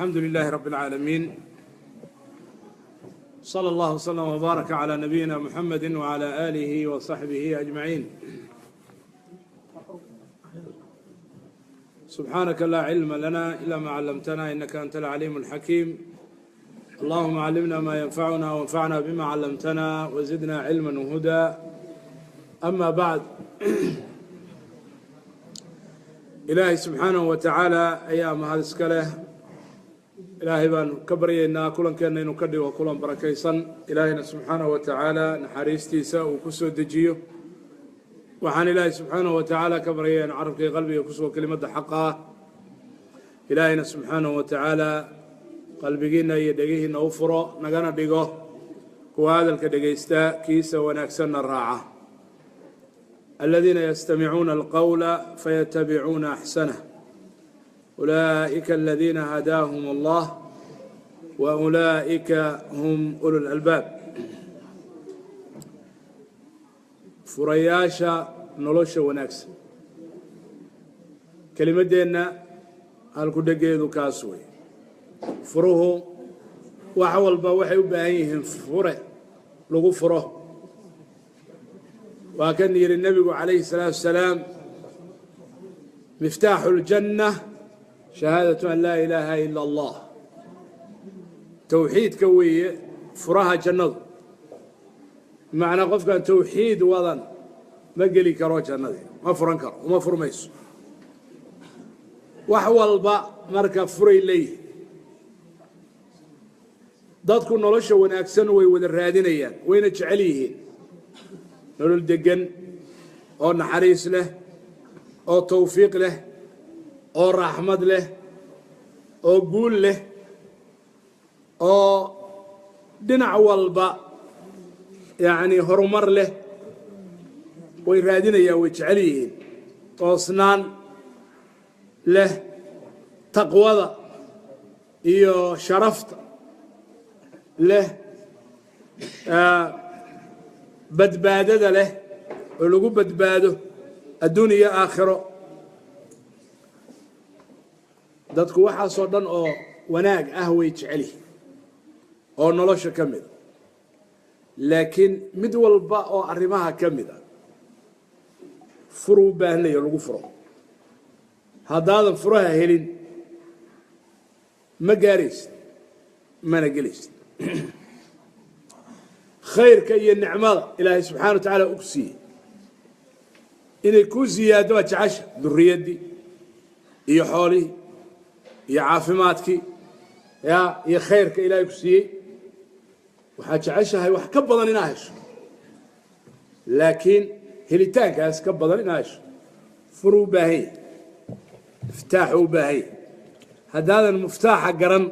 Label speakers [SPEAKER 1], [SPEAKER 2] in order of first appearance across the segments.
[SPEAKER 1] الحمد لله رب العالمين، صلى الله وسلم وبارك على نبينا محمد وعلى آله وصحبه أجمعين. سبحانك لا علم لنا إلا ما علمتنا إنك أنت العليم الحكيم. اللهم علمنا ما ينفعنا وانفعنا بما علمتنا وزدنا علما وهدى. أما بعد، Ilaahay subxaanahu wa tacaala ayaa mahad iska leh. Ilaahay baan ka baryaynaa kulankeenna inuu ka dhigo kulan barakaysan, Ilaahayna subxaanahu wa tacaala naxariistiisa uu ku soo dejiyo. Waxaan Ilaahay subxaanahu wa tacaala ka baryaya in carabkii qalbiga kusoo kelimadda xaqa ah. Ilaahayna subxaanahu wa tacaala qalbigiinna iyo dhegihiinna u furo, nagana dhigo kuwa hadalka dhegaysta kiisa wanaagsanna raaca. الذين يستمعون القول فيتبعون أحسنه، أولئك الذين هداهم الله وأولئك هم أولو الألباب. Furayaasha nolosha wanaagsan, kelimaddeenna halku-dhegeedu kaas wey. Furuhu wax walba waxay u baahan yihiin fure lagu furo. Waa kan yidhi nebigu calayhi الsalaatu wasalaam: miftaaxu اljanna shahaadatu an laa ilaaha ila allah. Towxiidka weeye furaha jannadu. Bimacnaa, qofkaan towxiid wadan ma geli karo jannadii, ma furan karo, uma furmayso. Wax walba marka furay leeyihin. Dadku nolosha wanaagsan way wada raadinayaan, wayna jecel yihiin nolol deggan oo naxariis leh oo tawfiiq leh oo raxmad leh oo guul leh oo dhinac walba yacni horumar leh way raadinayaan, way jecel yihiin, toosnaan leh, taqwada iyo sharafta leh, badbaadada leh oo lagu badbaado adduun iyo aakhiro. Dadku waxaasoo dhan oo wanaag ah way jecel yihiin oo nolosha ka mida, laakiin mid walba oo arrimaha ka mid a furuu u baahanlayo lagu furo. Haddaadan furaha helin, ma gaaraysid mana gelaysid. Khayrka iyo nicmada Ilaahay subxana wa tacaala u siiyey inay kuu siyaado waa jecesha, duriyaddii iyo xoolihii iyo caafimaadkii ya iyo khayrka Ilaahay ku siiyey. Waxaad jeceshahay wax ka badan inaa hesho, laakiin helitaankaas ka badan inaa hesho furuu u baahan yahy, miftaaxuu u baahan yahy. Haddaadan muftaaxa garan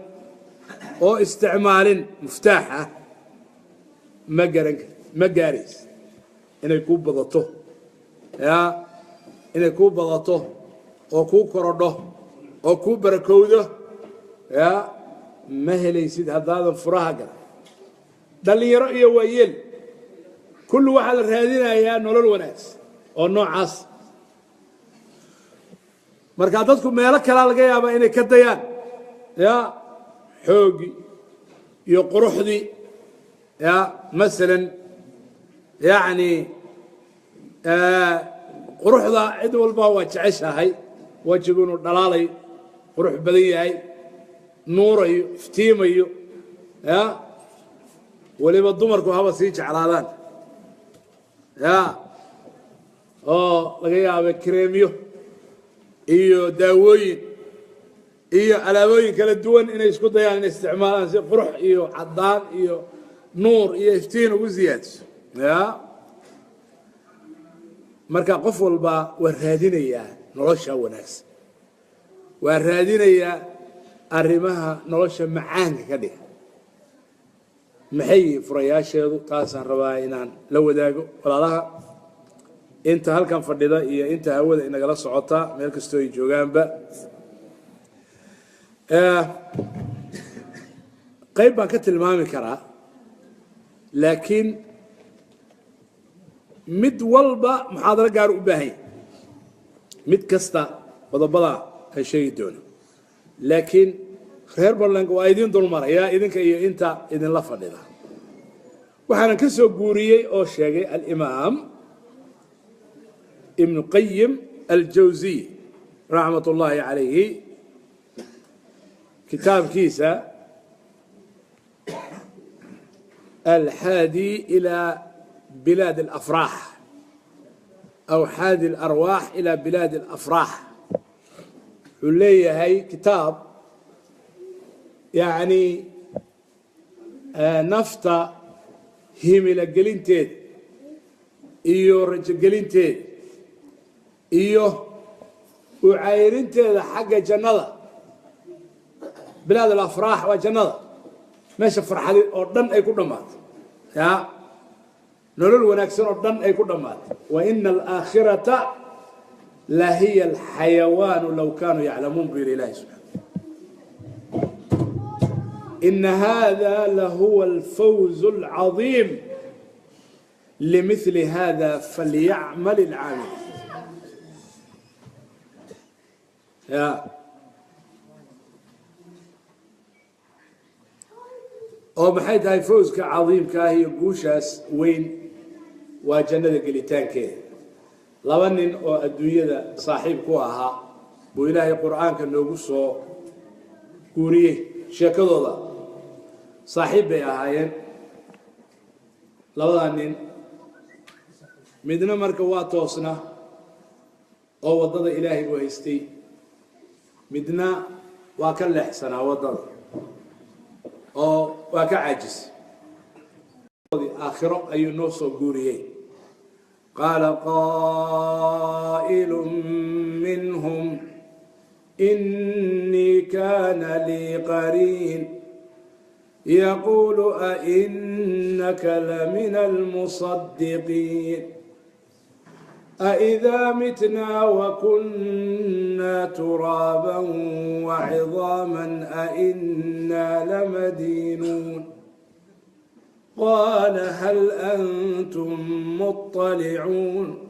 [SPEAKER 1] oo isticmaalin muftaaxa, ma garan karti, ma gaaraysa inay kuu badato ya inay kuu badato oo kuu korodho oo kuu barakowdo ya ma helaysid haddaadan furaha garan. Dhallinyaro iyo waayeel kullu waxaa la raadinayaa nolol wanaagsan oo noocaas. Markaa dadku meelo kalaa laga yaabaa inay ka dayaan ya xooggii iyo quruxdii ya masalan, yacni quruxda cid walba waa jeceshahay, wejigu inuu dhalaalayo, qurux badan yahay, nuurayo, iftiimayo ya. Weliba dumarku haba sii jeclaadaan ya, oo laga yaaba kareemyo iyo daawooyin iyo alaabooyin kala duwan inay isku dayaan inay isticmaalaan si qurux iyo caddaan iyo nuur iyo iftiin ugu siyaadso ya. Marka qof walba waa raadinayaa nolosha wanaagsan, waa raadinayaa arrimaha nolosha macaanka ka dhiga. Maxay yihiin furayaasheedu? Taasaan rabaa inaan la wadaago walaalaha inta halkan fadhida iyo inta hawada inagala socota meel kastoo ay joogaanba. Qayb baan ka tilmaami karaa, laakiin mid walba muxaadaro gaar u baahan yahy, mid kasta qodobada aan sheegi doono. Laakiin Reer Portland waa idiin dulmarayaa, idinka iyo inta idinla fadhida. Waxaanan ka soo guuriyey oo sheegay alimaam Ibnu Qayim Aljawsiy raxmat ullaahi calayhi, kitaabkiisa Alxaadi ilaa Bilaad Alafraax aw Xaadi Alarwaax ilaa Bilaad Alafraax. Wuxuu leeyahay kitaab yacni nafta himila gelinteed iyo rajogelinteed iyo u cayrinteeda xagga jannada. Bilaad Alafraax waa jannada, meesha farxadi oo dhan ay ku dhammaatay, ya nolol wanaagsan oo dhan ay ku dhammaatay. Wa ina alaakhirata la hiya alxayawaanu low kaanuu yaclamuun, buu yidhi Ilahi subxana. Ina hada lahuwa alfawz alcadiim, limili hada falyacmal alcaamil. Ya oo maxay tahay fawska cadiimka ah iyo guushaas weyn? Waa jannada gelitaankeeda. Laba nin oo adduunyada saaxiib ku ahaa buu Ilaahay Qur'aanka noogu soo guuriyey sheekadooda. Saaxiib bay ahaayeen labadaa nin. Midna marka waa toosna oo waddada Ilaahay buu haystay, midna waa ka leexsanaa waddada oo waa ka caajisay. Aakhiro ayuu noo soo guuriyey. Qaala qaa'ilu minhum inii kana lii qariin yaqulu ainaka lamina almuصadiqiin, أإذا متنا وكنا ترابا وعظاما أإنا لمدينون؟ قال هل أنتم مطلعون؟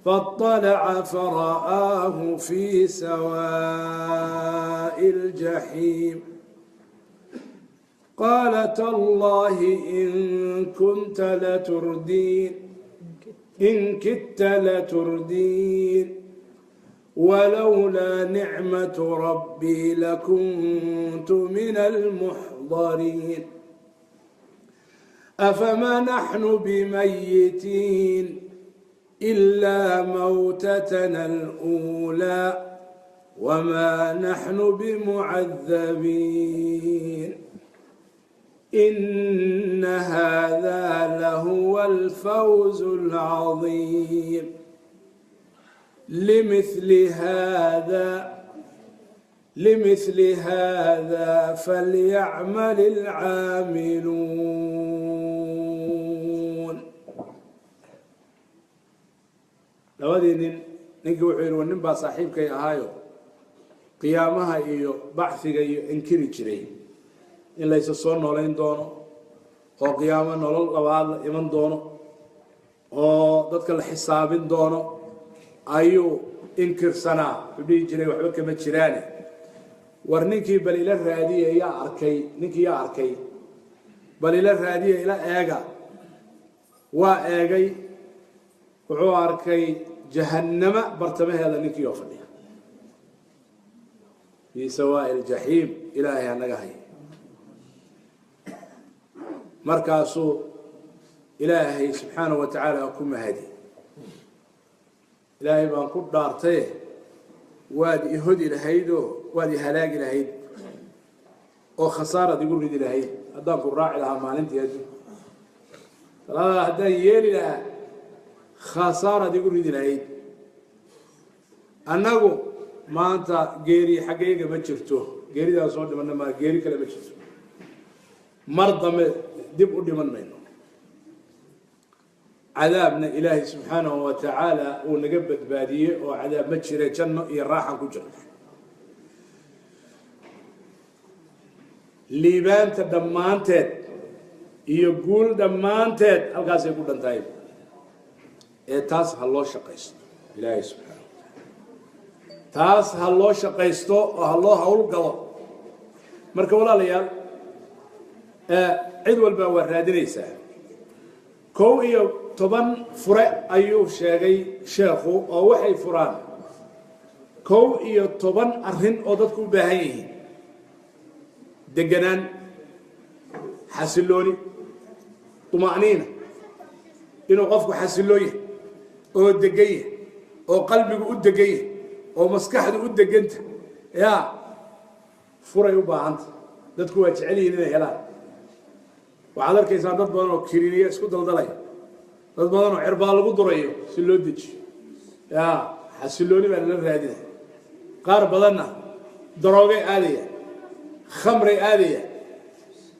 [SPEAKER 1] فاطلع فرآه في سواء الجحيم. قال تالله إن كنت لتردين، إن كدت لتردين، ولولا نعمة ربي لكنت من المحضرين. أفما نحن بميتين إلا موتتنا الأولى وما نحن بمعذبين. إن هذا لهو الفوز العظيم. لمثل هذا فليعمل العاملون. Labadii nin, ninkii wuxuu yidhi: "War, nin baa saaxiibkay ahaayo qiyaamaha iyo bacthiga iyo inkiri jiray, in laysa soo noolayn doono oo qiyaamo nolol labaad la iman doono oo dadka la xisaabin doono ayuu inkirsanaa." Wuxuu dhihi jiray waxba kama jiraane. War, ninkii bal ila raadiya, yaa arkay ninkii? Yaa arkay? Bal ila raadiya, ila eega. Waa eegay, wuxuu arkay jahannama bartamaheeda ninkii oo fadhiya, fii sawaa'i aljaxiim. Ilaahay hanaga hay. Markaasuu Ilaahay subxaanahu wa tacaala ku mahadi: "Ilaahay baan ku dhaartaye, waad i hodi lahaydoo waad i halaagi lahayd oo khasaaraad igu ridi lahayd haddaan ku raaci lahaa maalintii adduun. Taladaa haddaan yeeli lahaa, khasaaraad igu ridi lahayd." Annagu maanta geeri xaggayga ma jirto. Geeridaan soo dhimanna maa, geeri kale ma jirto. Mar dambe dib u dhiman mayno. Cadaabna Ilaahay subxaanahu wa tacaala uu naga badbaadiyey oo cadaab ma jire, janno iyo raaxan ku jirta. Liibaanta dhammaanteed iyo guul dhammaanteed halkaasay ku dhan tahay. Ee taas ha loo shaqaysto. Ilaahay subxaana wa tacaala taas ha loo shaqaysto oo ha loo howlgalo. Marka walaalayaal, cid walba waa raadinaysaa. 11 fure ayuu sheegay sheekhu, oo waxay furaan 11 arrin oo dadku u baahan yihiin: deganaan, xasilooni, tuma'niina, inuu qofku xasilloon yahay oo degan yahay, oo qalbigu u degan yahay, oo maskaxdu u deganta. Yaa furay u baahanta? Dadku waa jecel yihiin inay helaan. Waxaad arkaysaa dad badan oo kiniiniya isku daldalaya, dad badan oo cirbaa lagu durayo si loo dejiyo. Ya xasilooni baa lala raadinaya. Qaar badanna daroogay aadaya, khamray aadaya.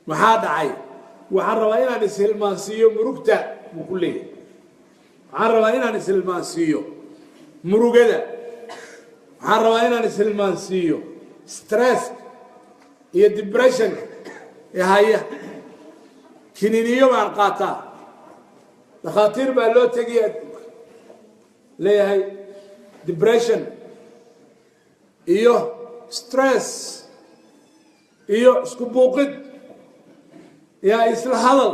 [SPEAKER 1] Maxaa dhacay? Waxaan rabaa inaan ishilmaansiiyo murugta, buu ku leeyahay. Waxaan rabaa inaan ishilmaansiiyo murugada, waxaan rabaa inaan ishilmaansiiyo stresska iyo depressionka ee haya. Kiniiniyo baan qaataa, dhakhaatiir baa loo tegiya, leeyahay depression iyo stress iyo isku buuqid yaa isla hadal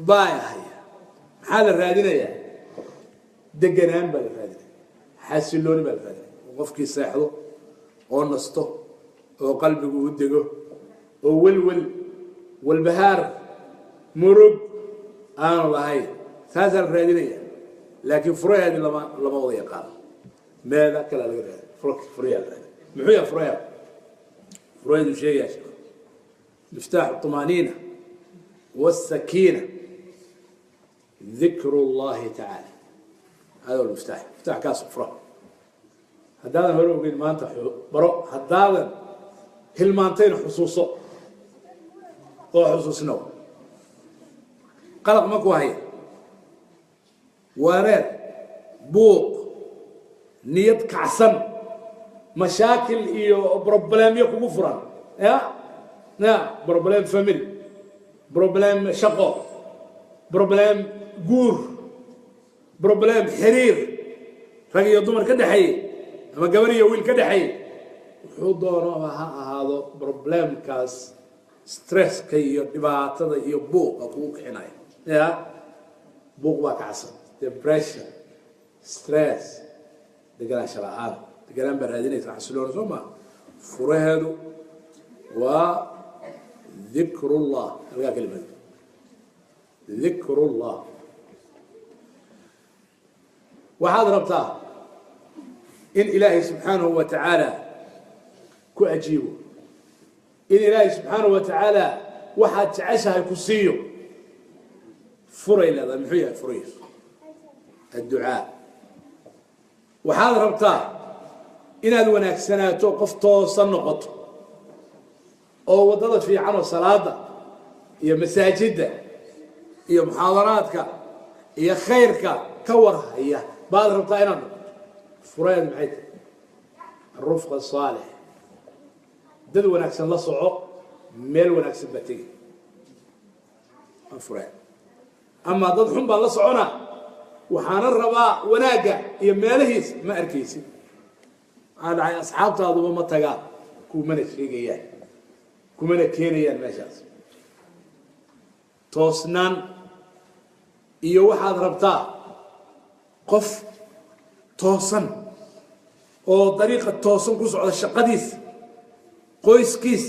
[SPEAKER 1] baa haya. Maxaa la raadinayaa? Deganaan baa la raadinaya, xasilooni baa la raadinaya, oo qofkii seexdo oo nasto oo qalbigu u dego, oo welwel, walbahaar, murug aanu lahayn. Saasaa la raadinaya, laakiin furaheedii lama wada yaqaano. Meela kalaa laga raadi, furayaa la raadi. Muxuu yahay furaheeda? Furaheedu sheegaya sheekh: miftaaxu طumaaniina والsakiina dikru اllahi tacaala. Hada huwa miftaax, miftaax kaas fura. Haddaadan hore ogeyn, maanta baro. Haddaadan hilmaantayna, xusuuso oo xusuusnow. Qalaq ma ku haya? Wareer, buuq, niyad kacsan, mashaakil iyo problemyo kugu furan, ya problem family, problem shaqo, problem guur, problem xiriir rag iyo dumar ka dhexeeyey ama gabar iyo wiil ka dhexeeyey, wuxuu doono ha ahaado, problemkaas stresska iyo dhibaatada iyo buuqa kugu kicinaya, ya buuq baa kacsan, depression, stress, deganaansha la-aan. Deganaan baa raadinaysa, xasiloona, soo maa? Furaheedu waa dikrullah. Halkaa kelimad dikrullah. Waxaad rabtaa in Ilaahay subxaanahu wa tacaala ku ajiibo, in Ilaahay subxaanahu wa tacaala waxaad jeceshahay ku siiyo. Furay leedahay. Muxuu yahay furahiisu? Adducaa. Waxaad rabtaa inaad wanaagsanaato, qof toosan noqoto oo waddada fiican oo salaada iyo masaajidda iyo muxaadaraadka iyo khayrka ka warhaya baad rabtaa inaad noqoto. Furaheed maxay tahay? Arufqa saalix. Dad wanaagsan la soco, meel wanaagsan baa tegi. Waa furaheed. Amaa dad xun baan la socona, waxaana rabaa wanaagga iyo meelihiis, ma arkaysid. Maxaa dhacay? Asxaabtaaduba ma tagaan, kumana sheegayaan, kumana keenayaan meeshaas. Toosnaan iyo waxaad rabtaa qof toosan oo dariiqa toosan ku socda, shaqadiis, qoyskiis,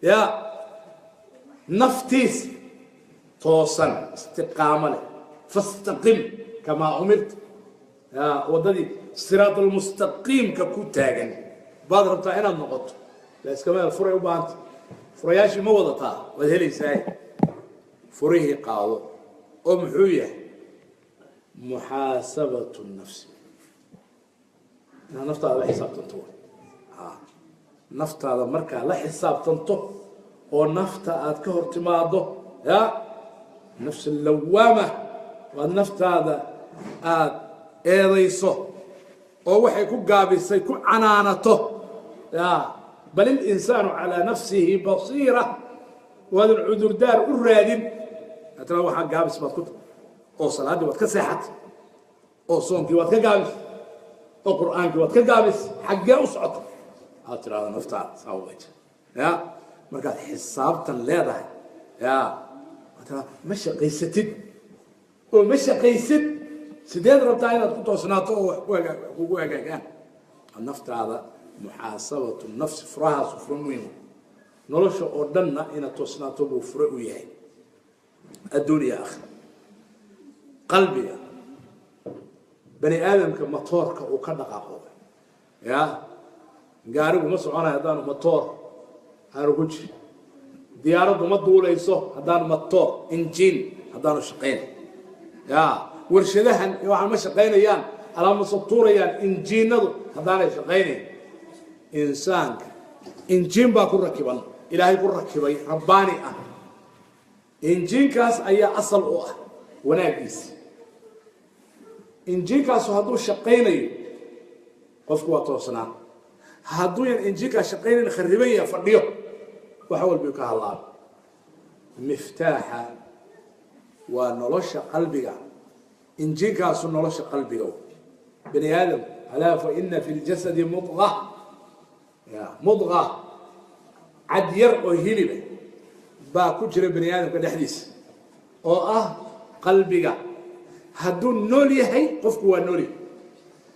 [SPEAKER 1] ya naftiis toosan, istiqaamo leh. Fastaqim kamaa umirta, ya waddadii siraat almustaqiimka ku taagan baad rabtaa inaad noqoto. La iskama hel, furay u baahanta. Furayaashii ma wadataa? Waad helaysaa. Furihii qaado, oo muxuu yahay? Muxaasabatu nafsi, inaad naftaada la xisaabtanto. Naftaada markaa la xisaabtanto oo nafta aad ka hor timaado, ya nafs lawaama, waad naftaada aada eedayso oo waxay ku gaabisay ku canaanato. Ya bal ilinsaanu calaa nafsihi basiira. Waadan cudurdaar u raadin atana waxaa gaabis baad ku tahay, oo salaaddii waad ka seexatay, oo soonkii waad ka gaabis, oo Qur'aankii waad ka gaabis, xaggee u socota? Aad tidhahdo naftaada saa waja. Ya markaad xisaabtan leedahay, ya ma shaqaysatid oo ma shaqaysid, sideed rabtaa inaad ku toosnaato oo wax kugu hagaagaan? Naftaada muxaasabatu nafsi, furahaasu furo muhima. Nolosha oo dhanna inaad toosnaato buu fure u yahay, adduun iyo aakhira. Qalbiga bani aadamka matoorka uu ka dhaqaaqo, ya gaarigu ma soconayo haddaanu matoor aanu ku jirin. Diyaaraddu ma duulayso haddaanu matoor, injiin haddaanu shaqayn. Ya warshadahan waxaan ma shaqaynayaan, alaama soo tuurayaan injiinadu haddaanay shaqaynayn. Insaanka injiin baa ku rakiban, Ilaahay ku rakibay, rabbaani ah. Injiinkaas ayaa asal u ah wanaagiisa. Injiinkaasu hadduu shaqaynayo, qofku waa toosnaa. Hadduuyan injiinkaas shaqaynayn, khariban yaha, fadhiyo, wax walbiu ka hadlaaba. Miftaaxa waa nolosha qalbiga, injiinkaasu nolosha qalbiga bani aadam. Alaa fa ina fi ljasadi mudqa, ya mudqa, cad yar oo hiliba baa ku jira bani aadamka dhexdiisa oo ah qalbiga. Hadduu nool yahay, qofku waa nool yahay.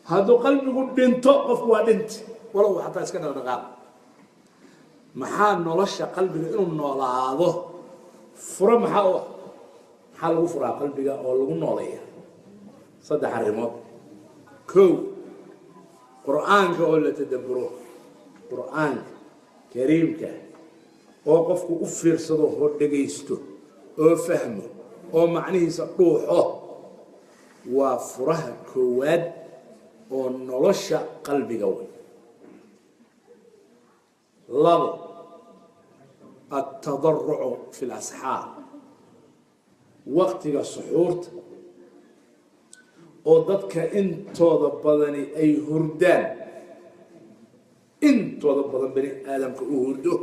[SPEAKER 1] Hadduu qalbigu dhinto, qofku waa dhinti, walow xataa iska dhaqdhaqaaq. Maxaa nolosha qalbiga inuu noolaado furo maxaa u ah? Maxaa lagu furaa qalbiga oo lagu nooleeya? Saddex arrimood. Kow, Qur-aanka oo la tadabburo, Qur-aanka Kariimka oo qofku u fiirsado oo dhegaysto oo fahmo oo macnihiisa dhuuxo, waa furaha koowaad oo nolosha qalbiga wey. Labo, altadarucu fi lasxaar, waqtiga suxuurta oo dadka intooda badani ay hurdaan, intooda badan bani aadamka uu hurdo,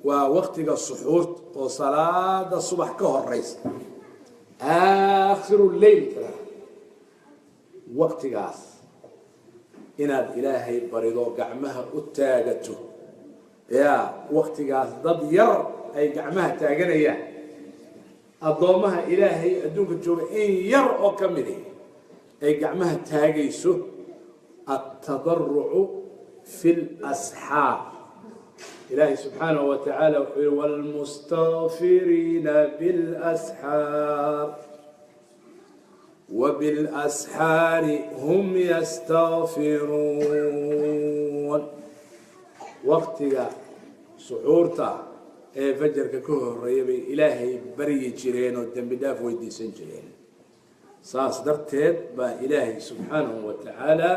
[SPEAKER 1] waa waqtiga suxuurta oo salaada subax ka horeysa, aakhiru leylka. Waqtigaas inaad Ilaahay barido, gacmaha u taagato, ya waqtigaas dad yar ay gacmaha taaganayaan, addoommaha Ilaahay adduunka jooga in yar oo ka midi ay gacmaha taagayso. Altadarucu fi lasxaar. Ilaahay subxaanahu wa tacaala wuxuu yihi: wاlmustakfiriina biاlasxaar wbilasxaari hum yastakfiruun. Waqtiga suxuurta ee fajarka ka horeeya bay Ilaahay baryi jireen oo dembi dhaaf weydiisan jireen. Saas darteed baa Ilaahay subxaanahu wa tacaala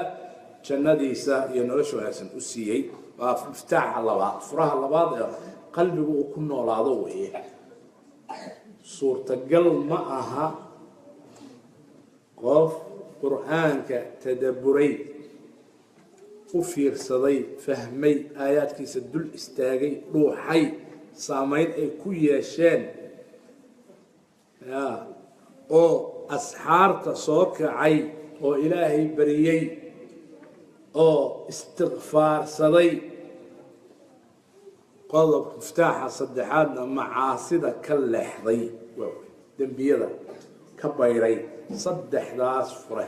[SPEAKER 1] jannadiisa iyo nolosha wanaagsan u siiyey. Waa miftaaxa labaad, furaha labaad ee qalbigu uu ku noolaado weeye. Suurtagal ma aha qof Qur-aanka tadabburay, u fiirsaday, fahmay aayaadkiisa, dul istaagay, dhuuxay, saameyn ay ku yeesheen, ya oo asxaarta soo kacay oo Ilaahay bariyey oo istikfaarsaday. Qodob miftaaxa saddexaadna, macaasida ka leexday, dembiyada ka bayray. Saddexdaas fure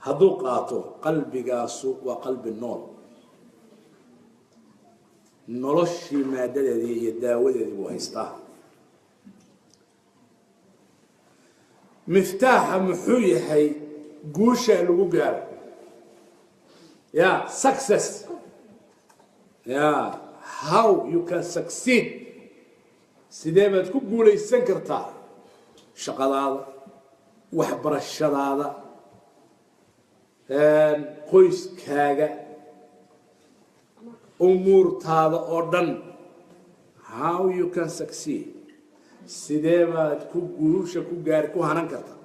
[SPEAKER 1] hadduu qaato, qalbigaasu waa qalbi nool. Noloshii maadadeedii iyo daawadeedii buu haystaa. Miftaaxa muxuu yahay guusha lagu gaaro, ya success, ya how you can succeed? Sidee baad ku guulaysan kartaa shaqadaada, waxbarashadaada, qoyskaaga, umuurtaada oo dhan? How you can succeed? Sidee baad ku guusha ku gaari, ku hanan kartaa,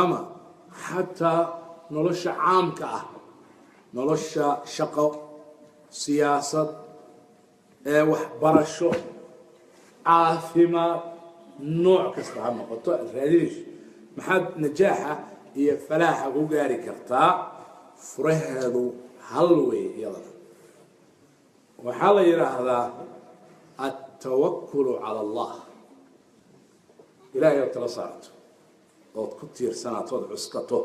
[SPEAKER 1] ama xataa nolosha caamka ah, nolosha shaqo, siyaasad, waxbarasho, caafimaad, nooc kasta ha noqoto aad raadinayso, maxaad najaaxa iyo falaaxa ku gaari kartaa? Furaheedu hal wey iyadana. Waxaa la yidhaahdaa altawakulu cala Allah, Ilahay ood tala saarto, ood ku tiirsanaato, ood cuskato.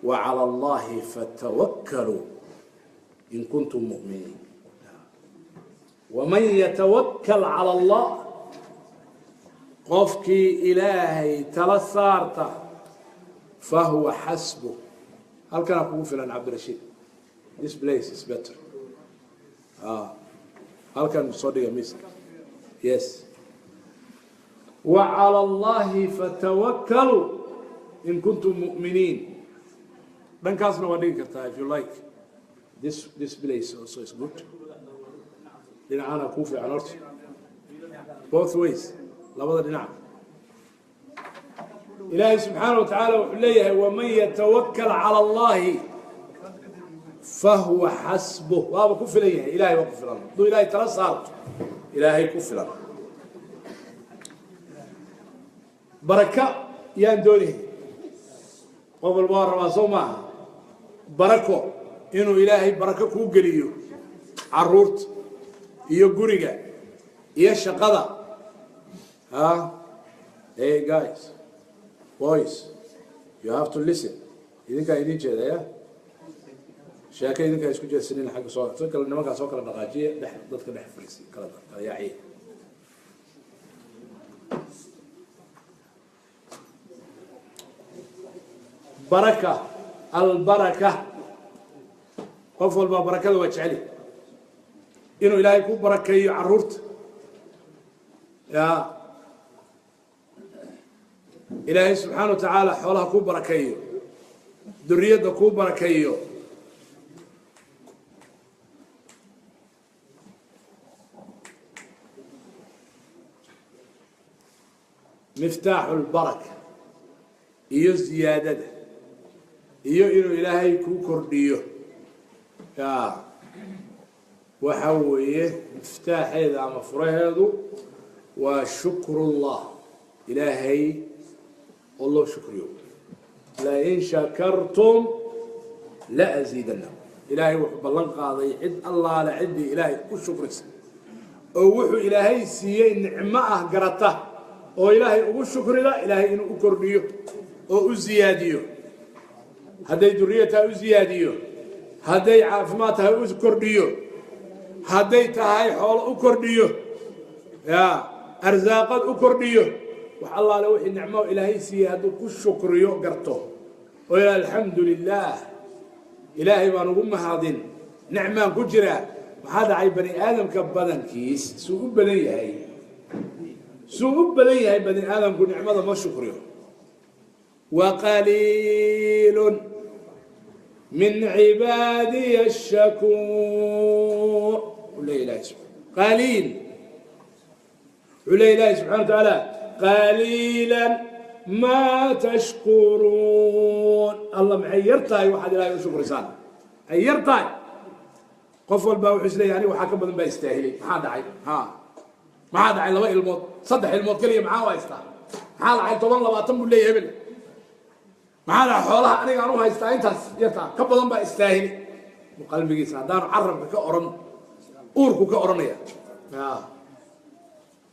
[SPEAKER 1] Wa cala Allahi fatawakkaluu in kuntum mu'miniin. Waman yatawakal cala Allah, qofkii Ilaahay tala saarta, fahuwa xasbu. Halkanaa kugu filan, Cabdirashiid. This place is better. Halkan soo dhiga miiska. Yes. Wa cala Allahi fatawakkaluu in kuntum mu'miniin. Dhankaasna waa dhigi kartaa if you like. This place also is good. Dhinacana kuu fiican horta, both ways, labada dhinac. Ilaahay subxaana wa tacaala wuxuu leeyahay: waman yatawakal cala Allahi fahuwa xasbuh. Waaba ku filan yahay, Ilahay waa ku filan. Hadduu Ilahay tala saarto, Ilaahay ku filan. Baraka yaan doonahay, qof walba waa rabaa, soo maaha? Barako, inuu Ilaahay barako kuu geliyo caruurta iyo guriga iyo shaqada. Ha, hey guys, boys, you have to listen. Idinkaa idin jeedaya sheeko, idinkaa isku jeedsanin. Xagga soo kale, nimankaa soo kala dhaqaajiya, dhex dadka dhex fariisi, kala yaaciya. Baraka, albaraka, qof walba barakada waa jeceli, inuu Ilaahay ku barakeeyo caruurta, ya Ilaahay subxaana wa tacaala xoolaha kuu barakeeyo, duriyadda kuu barakeeyo. Miftaaxu lbaraka iyo ziyaadada iyo inuu Ilaahay kuu kordhiyo, ya waxa weeye miftaaxeeda ama furaheedu waa shukrullah, Ilaahay oo loo shukriyo. Lain shakartum la aziidanakum. Ilaahay wuxuu ballan qaaday cid allaale ciddii Ilaahay u shukrisa oo wuxuu Ilaahay siiyey nicmo ah garata oo Ilaahay ugu shukrida, Ilaahay inuu u kordhiyo oo u ziyaadiyo. Hadday duriya tahay, u ziyaadiyo. Hadday caafimaad tahay, u kordhiyo. Hadday tahay xoolo, u kordhiyo. Ya arsaaqad u kordhiyo. Wax allaale wixii nicmo Ilaahay siiyey hadduu ku shukriyo, garto oo ilaa alxamdu lilah, Ilaahay baan ugu mahadin, nicmaan ku jiraa. Maxaa dhacay? Bani aadamka badankiis suu u badan yahay, suu u badan yahay bani aadamku nicmada ma shukriyo. Waqaliil min cibaadiya ashakuur uu leeya Ilahi subaa qaliil. Wuxuu leeya Ilahi subxana wa tacaala: qaliila maa tashkuruun. Alla, maxay yar tahay waxaad Ilahay u shukrisaan, maxay yar tahay. Qof walbaa wuxuu is leeyahy: aniga waxaa ka badan baa istaahilay. Maxaa dhacay? Ha, maxaa dhacay? Laba ilmood, saddex ilmood keliya maxaa u haystaa? Maxaa dhacay? 10, 20 buu leeyahy hebel. Maxaa dhacay? Xoolaha aniga aan u haystaa intaas yartaa, ka badan baa istaahilay. Qalbigiisa haddaanu carabka ka oran, uurku ka oranaya.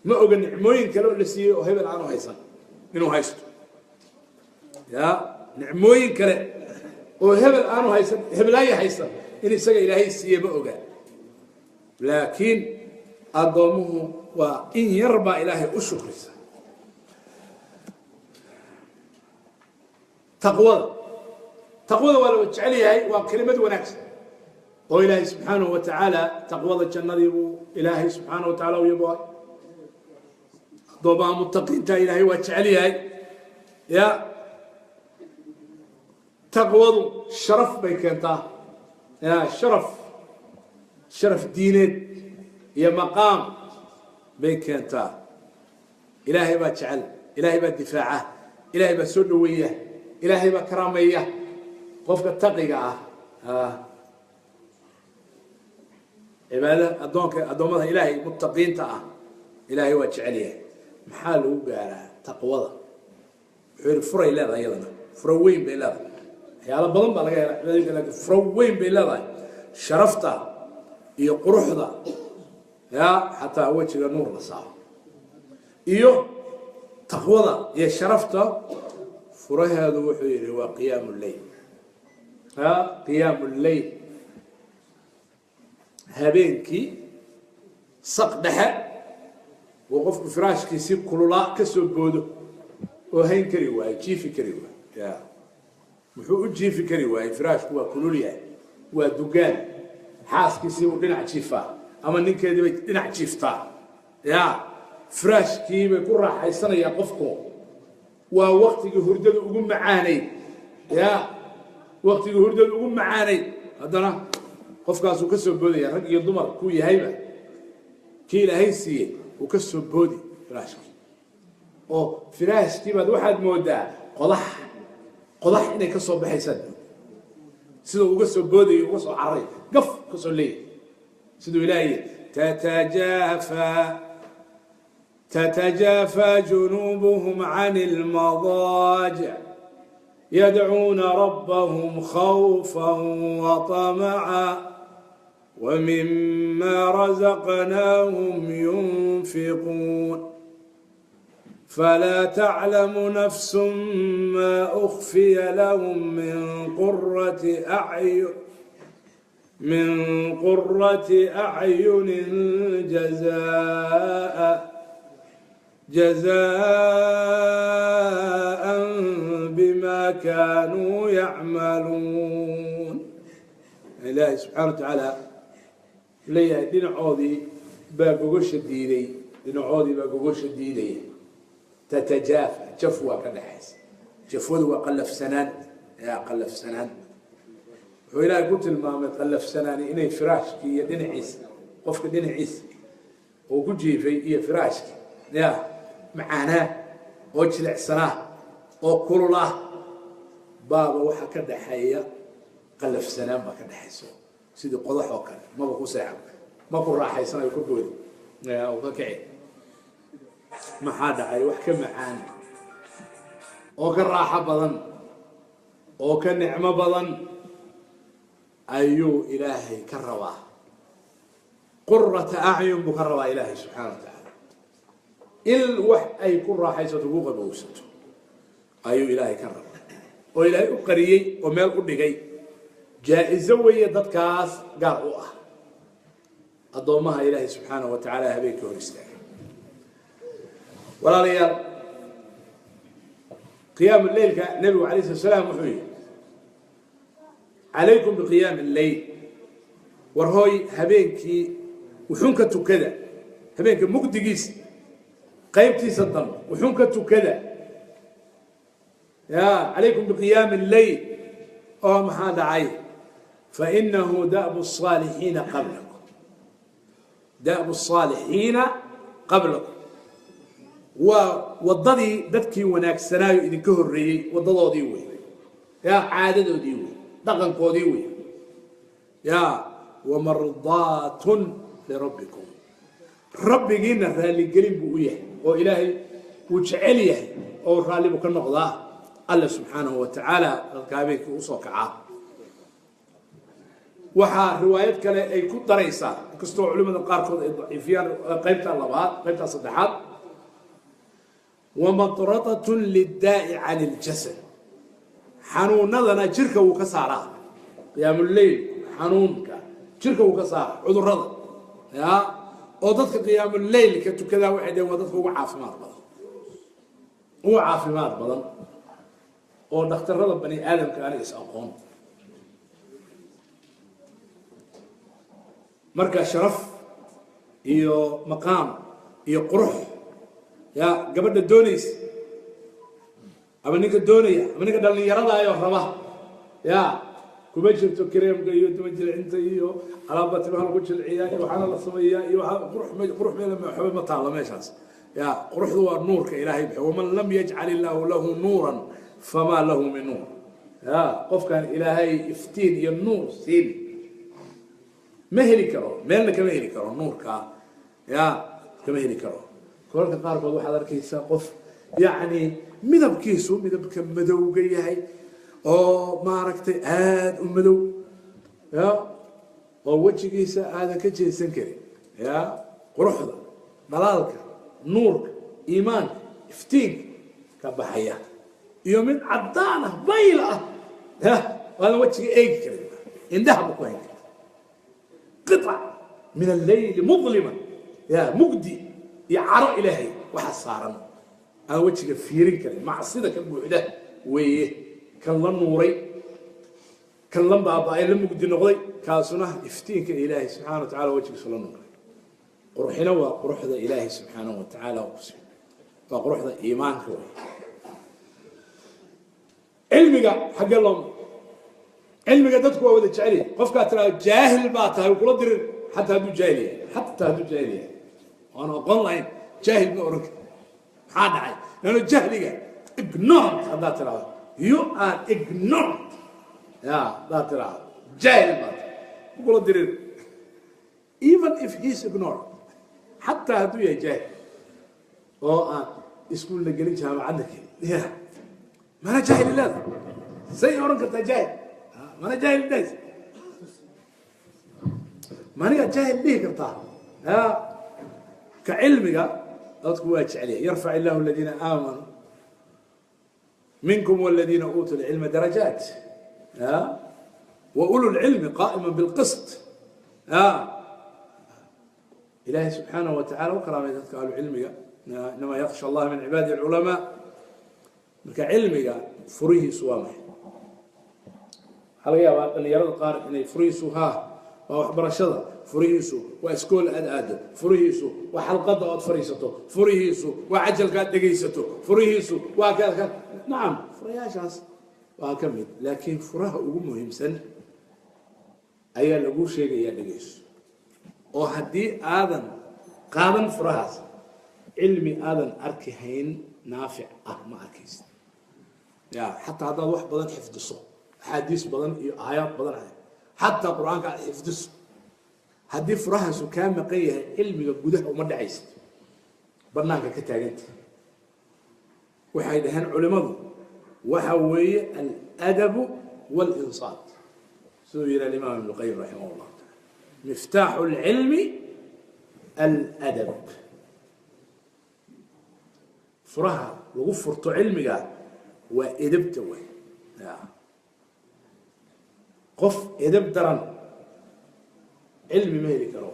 [SPEAKER 1] Ma oga nicmooyin kale oo la siiyey oo hebel aanu haysan inuu haysto. Ya nicmooyin kale oo hebel aanu haysan, heblaaya haysan, in isaga Ilaahay siiye ma oga. Laakiin addoommuhu waa in yar baa Ilaahay u shukrisa. Taqwada, taqwada waa la jecel yahay, waa kelimad wanaagsan oo Ilaahay subxaanahu wa tacaala taqwada jannadii buu Ilaahay subxaanahu wa tacala u yaboay. Addoomaha mutaqiinta Ilaahay waa jecel yahay. Ya taqwadu sharaf bay keentaa, ya sharaf, sharaf diineed iyo maqaam bay keentaa. Ilaahay baa jecel, Ilaahay baa difaaca, Ilaahay baa soo dhoweeya, Ilaahay baa karaameeya qofka taqiga ah. Cibaada addoonka, addoommada Ilaahay mutaqiinta ah Ilaahay waa jecel yahay. Maxaa lagu gaaraa taqwada? Wuxuu yihi furay leedahay, iyadana furo weyn bay leedahay. Waxyaalo badan baa laga hela cibaadooyinka, lakin furo weyn bay leedahay. Sharafta Iyo quruxda ya xataa wejiga nuur la saaro, iyo taqwada iyo sharafta furaheedu, wuxuu yidhi, waa qiyaamu lleyl. Ya qiyaamu lleyl, habeenkii saq dhexe uu qofku firaashkiisii kululaa ka soo boodo oo hayn kari waayo, jiifi kari waayo. Ya muxuu u jiifi kari waayey? Firaashku waa kulul yahay, waa dugaan. Xaaskiisii buu dhinac jiifaa ama ninkeedii bay dhinac jiiftaa. Ya firaashkii bay ku raaxaysanayaa qofku. Waa waktigii hurdada ugu macaanayd. Ya waktigii hurdada ugu macaanayd, haddana qofkaasuu ka soo boodaya. Rag iyo dumar kuu yahayba, kii Ilaahay siiyey uu ka soo boodi firaashkii, oo firaashkii baad waxaad moodaa qodax qodax inay ka soo baxaysaad moodaa, siduu uga soo boodayo, uga soo cararay, gaf ka soo leeyahay. Siduu Ilaahay: تتجافى جنوبهم عن المضاجع يدعون ربهم خوفا وطمعا ومما رزقناهم ينفقون فلا تعلم نفس ما أخفي لهم من قرة أعين جزاء بما كانوا يعملون. Ilaahay subxaana wa tacaala leeyahay, dhinacoodii baa gogosha diiday, dhinacoodii baa gogosha diidaya. تتجافى, jafwa ka dhexaysa. Jafwadu waa qallafsanaan. Yaa qallafsanaan, wuxuu Ilaahay ku tilmaamay qallafsanaani inay firaashkii iyo dhinaciisa, qofka dhinaciisa uu ku jiifay iyo firaashkii ya macaanaa oo jilicsanaa oo kulul ah baaba waxaa ka dhaxeeya qallafsanaan baa ka dhexayso, sidii qodax oo kale. Maba ku seexan, ma ku raaxaysanayo, ka boodi uu ka kici. Maxaa dhacay? Wax ka macaan oo ka raaxo badan oo ka nicmo badan ayuu Ilaahay ka rabaa. قرة أعين buu ka rabaa Ilaahay subxaana wa tacaala. Il wax ay ku raaxaysato, ku qabowsato ayuu Ilaahay ka rabaa, oo Ilaahay u qariyey oo meel u dhigay. Jaa-iso weeye dadkaas gaar u ah, addoommaha Ilaahay subxaanahu wa tacaala habeenkii hor istaagay. Walaalayaal, qiyaamu leylka nebigu alayh salat slaam wuxuu yihi: عليكم بقيام الليل. War hooy, habeenkii wuxuun ka tukada, habeenka mugdigiisa qaybtiisa dambe wuxuun ka tukada. Ya عليكم بقيام الليل. Oo maxaa dhacay? فإنه دأب الصالحين قبلكم، دأب الصالحين قبلكم, waa waddadii dadkii wanaagsanaayo idinka horreeyey waddadoodii wey, ya caadadoodii wey, dhaqankoodii wey, ya ومرضاة لربكم, rabbigiina raalligelin buu u yahay, oo Ilaahay wuu jecel yahay oo raalli buu ka noqdaa Alla subxaanahu wa tacaala dadka habeenkii usoo kacaa. Waxaa riwaayad kale ay ku daraysaa, inkastoo culimada qaarkood ay daciifiyaan qaybta labaad, qaybta saddexaad: ومطردة للداء عن الجسد, xanuunadana jirka wuu ka saaraa. Qiyaamuleyl xanuunka jirka wuu ka saaraa, cudurada. Ya oo dadka qiyaamuleylka tukadaa waxay dhaheen waa dadka ugu caafimaad badan, ugu caafimaad badan, oo dhakhtarada bani aadamka aanay is aqoon. Marka sharaf iyo maqaam iyo qurux, ya gabadha doonaysa ama ninka doonaya ama ninka dhallinyaradaayoo raba, ya kuma jirto kareemka iyo tuma jilcinta iyo alaabba timaha lagu jilciyaa iyo waxaana la sameeyaa iyo waaa qurux. Qurux meel waxba ma taalo meeshaas. Ya quruxdu waa nuurka Ilaahay bixiyo. ومن لم يجعل الله له نورا فما له من نور. Ya qofkaan Ilaahay iftiin iyo nuur siin ma heli karo, meelna kama heli karo nuurka, ya kama heli karo. Kolalka qaarkood waxaad arkaysaa qof yacni midabkiisu midabka madowga yahay oo maaragtay aada u madow, ya. Oo wejigiisa aadan ka jeesan karin, ya quruxda, dhalaalka, nuurka, iimaanka, iftiinka ka baxaya, iyo mid caddaan ah, bayl ah, ya aadan wejiga eegi karin, indhaha ba ku hayn karta. قطع من الليل مظلما, ya mugdi iyo caro Ilaahay waxa saaran aan wejiga fiirin karin, macsida ka buuxda weeye. Kan la nuuray, kan la baaba'ay, la mugdi noqday, kaasuna iftiinka Ilaahay subxana wa tacala wejigiisu la nuuray. Quruxina waa quruxda Ilaahay subxaanahu wa tacaala ku siiyo, waa quruxda iimaanka wey. Cilmiga xaggee loo? Cilmiga dadku waa wada jecel yahay. Qofkaa tiraa "Jaahil baa tahay," uu kula dirin, xataa hadduu jaahil yahay, xataa hadduu jaahil yahay oan aqoon lahayn, jaahil ma oran kar. Maxaa dhacay? Lano jahliga, ignorant haddaad tiraahdo, "You are ignorant," ya haddaad tiraahdo "Jaahil baa tahay," u kula dirin, even if he is ignorant, xataa hadduu yahay jaahil oo aan iskuulna gelin, jaamacadna gelin, ya mana jaahil leeda say oran kartaa jaahil? Mana jaahil dhays, manigaa jaahil dhihi kartaa? Ya ka cilmiga dadku waa jecelyahay. يرفع الله الذين آمنوا منكم والذين أوتوا العلم درجات, ya وأولو العلم قائما بالقسط. Ya Ilaahay subxaanahu wa tacala u karaamay dadka ahlu cilmiga. إنما يخشى الله من عباده العلماء. Marka cilmiga furihiisu waa maxay? Waxaa laga yaabaa dhalinyarada qaar inay furihiisu haa waa waxbarashada, furihiisu waa iskool aad aado, furihiisu waa xalqadda ood fadhiisato, furihiisu waa cajalka aad dhegaysato, furihiisu waa ka. Nacam, furayaashaas waa ka mid, laakiin furaha ugu muhiimsan ayaa lagu sheegayaa, dhegayso. Oo haddii aadan qaadan furahaas, cilmi aadan arki hayn naafic ah ma arkaysid. Ya xataa haddaad wax badan xifdiso, axaadiis badan iyo aayaad badan, xataa Qur-aanka aad xifdiso, haddii furahaasu kaa maqan yahay, cilmiga gudaha uma dhacaysid, banaanka ka taaganta. Waxay dhaheen culimadu waxa weeye الأدب والإنصات, siduu yihi alimaam Ibnu Qayim raximah llahu taala: مفتاح العلم الأدب. Furaha lagu furto cilmiga waa edebta wey. Ya qof edeb daran cilmi ma heli karo,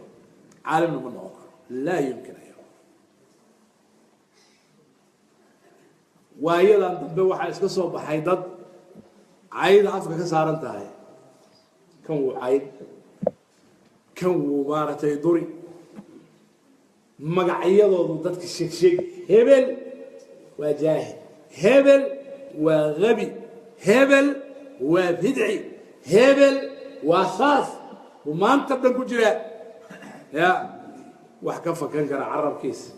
[SPEAKER 1] caalimna ma noqon karo, laa yumkin an yakun. Waayadan dambe waxaa iska soo baxay dad cayda afka ka saaran tahay. Kan wuu cayd, kan wuu maaragtay duri, magacyadoodu dadka sheeg sheeg: hebel waa jaahil, hebel waa gabi, hebel waa bidci, hebel waa saas, buu maanta dhan ku jiraa. Ya wax ka fakan kara carabkiisa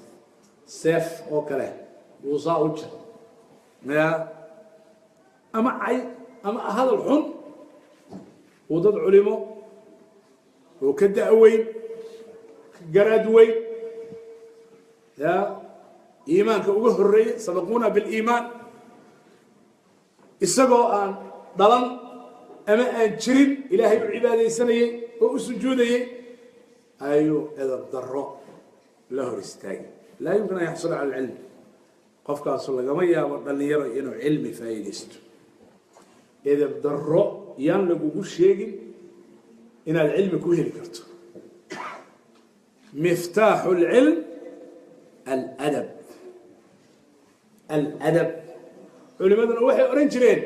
[SPEAKER 1] seef oo kale wuu saa u jir, ya ama cay ama hadal xun uu dad culimo oo ka da'weyn, ka garaad weyn, ya iimaanka uga horreeyey, سبقونا بالإيمان, isagoo aan dhalan ama aan jirin Ilaahay u cibaadaysanayey oo u sujuudayey, ayuu edab darro la hor istaagay. لا يمكن أن يحصل على العلم. Qofkaasu lagama yaabo, dhallinyaro, inuu cilmi faa'iidaysto. Edab darro yaan lagugu sheegin inaad cilmi ku heli karto. مفتاح العلم الأدب, الأدب. Culimaduna waxay odhan jireen: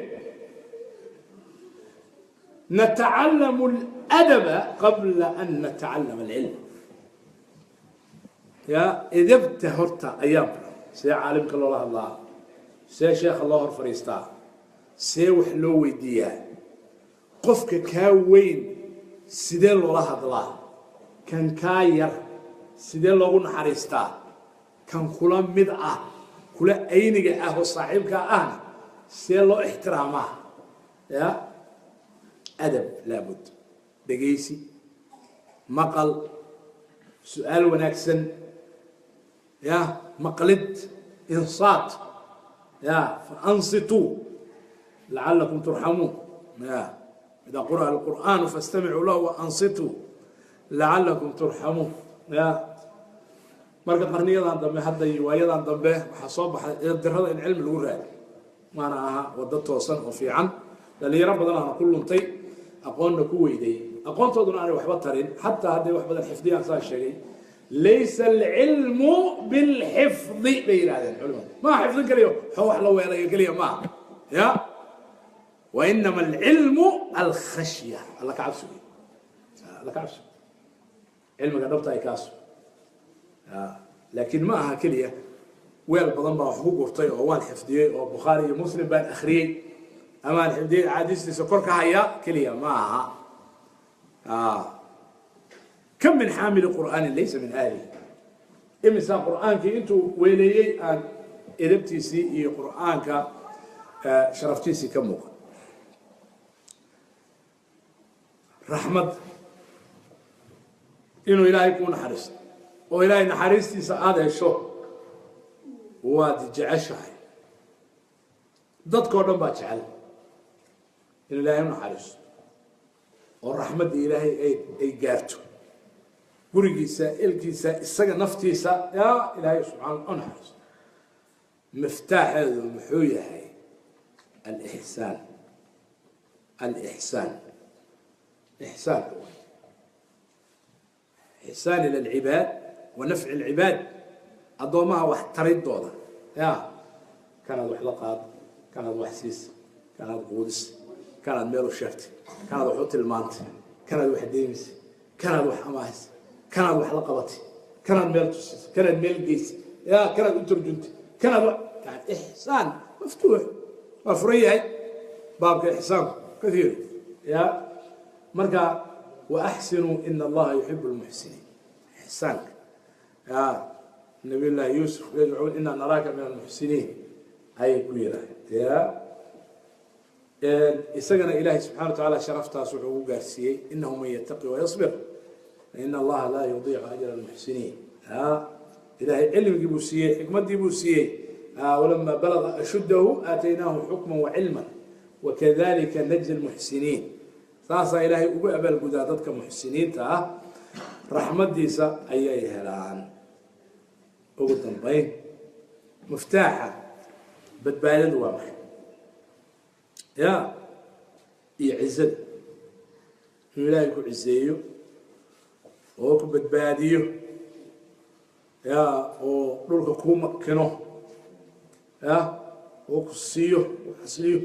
[SPEAKER 1] نتعلم الأدب قبل أن نتعلم العلم. Ya edebta horta ayaan, see caalimka loola hadlaa, see sheekha loo hor fadhiistaa, see wax loo weydiiyaa, qofka kaa weyn sidee loola hadlaa, kan kaa yar sidee loogu naxariistaa, kan kula mid ah, kula ayniga ah oo saaxiibkaa ahna see loo ixtiraamaa. Ya adab laabud, dhegaysi, maqal, su-aal wanaagsan, ya maqlid, insaat, ya فأنصتوا لعلكم ترحمون. Ya إذا قرأ القرآن فاستمعوا له وأنصتوا. Lacalakum turxamuun. Ya marka qarniyadan dambe hadda iyo waayadan dambe waxaa soo baxay edabdarrada in cilmi lagu raadiyo, maana aha waddo toosan oo fiican. Dhalinyaro badan aana ku luntay, aqoonna ku weyday, aqoontooduna aanay waxba tarin, xataa hadday wax badan xifdiyaan. Saa sheegay, laysa alcilmu bilxifdi bay yidhahdeen culimadu. Maa xifdin keliya, wax la weelayo keliya maaha, ya wainama alcilmu alkhashya, alla ka cabsi wey, alla ka cabsi. Cilmiga dhabta ay kaaso, laakiin ma aha keliya weel badan baa wax ku gurtay oo waan xifdiyey oo Bukhaari iyo Muslim baan akhriyey amaan xifdiyey, axaadiistiisa kor ka haya keliya ma aha. Kam min xaamili qur'aanin laysa min ahlihi. Imisaa qur'aankii intuu weeleeyey aan edabtiisii iyo qur'aanka sharaftiisii ka muuqan. Raxmad inuu Ilaahay kuu naxariisto oo Ilaahay naxariistiisa aada hesho waad jeceshahay. Dadkao dhan baa jecel inuu Ilaahay u naxariisto oo raxmadda Ilaahay ay gaarto gurigiisa, elkiisa, isaga naftiisa. Yaa Ilaahay subxaana u naxariisto. Miftaaxeedu muxuu yahay? Alixsaan, alixsaan, ixsaanka way, ixsaan ila alcibaad wa nafci alcibaad, addoommaha wax taridooda. Ya kanaad wax la qaad, kanaad wax siis, kanaad quudis, kanaad meel u sheegtay, kanaad wax u tilmaantay, kanaad wax deemisay, kanaad wax amaahis, kanaad wax la qabatay, kanaad meel tusisay, kanaad meel geysay, ya kanaad u turjuntay, kanaad yani ixsaan maftuux waa furan yahay baabka ixsaanku kathiir. Ya marka wa axsinuu ina Allaha yuxibu lmuxsiniin. Ixsaanka ya Nabiy Llahi Yuusuf inaa naraaka min almuxsiniin ayay ku yidhaaheen. Ya isagana Ilaahay subxana wa tacaala sharaftaas wuxuu ugu gaarsiiyey inahu man yataqi wayasbir faina Allaha laa yudiicu ajra almuxsiniin. Ilaahay cilmigii buu siiyey, xikmaddii buu siiyey. Walama balaga ashuddahu aataynaahu xukma wacilma wakadalika najzi lmuxsiniin. Saasaa Ilaahay ugu abaalgudaa dadka muxsiniinta ah, raxmaddiisa ayay helaan. Ugu dambayn, muftaaxa badbaadadu waa maxay? Ya iyo cizada inuu Ilaahay ku ciseeyo oo ku badbaadiyo, ya oo dhulka kuu makino, ya oo ku siiyo, ku xasiliyo,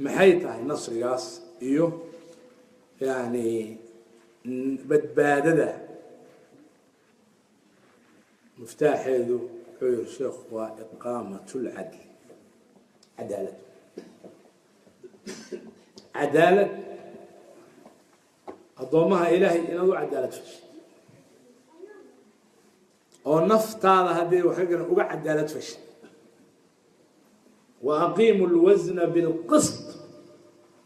[SPEAKER 1] maxay tahay nasrigaas iyo yani badbaadada? Muftaaxeedu wuxuu yihi sheekhu waa iqaamat lcadl, cadaalad, cadaalad, addoommaha Ilaahay inaad u cadaalad fashid oo naftaada haddii wax ka garan uga cadaalad fashid. Wa aqiimu lwasna bilqisط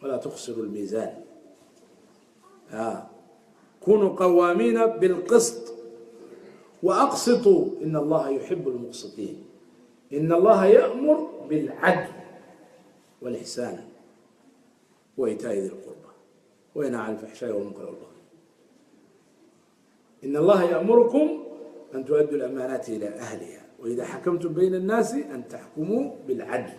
[SPEAKER 1] walaa tuksiru lmiisaan, kunuu qawaamiina bilqisط waaqsiطuu in Allaha yuxib lmuqsitiin, in Allaha ya'mur bilcadl wاlixsaan waitaa'i di lqurba wayanhaa can alfaxshaa'i walmunkar walbagyi, in Allaha ya'murukum an tu'addu lamaanaati ila ahliha waida xakamtum bayna annaasi an taxkumuu bilcadl.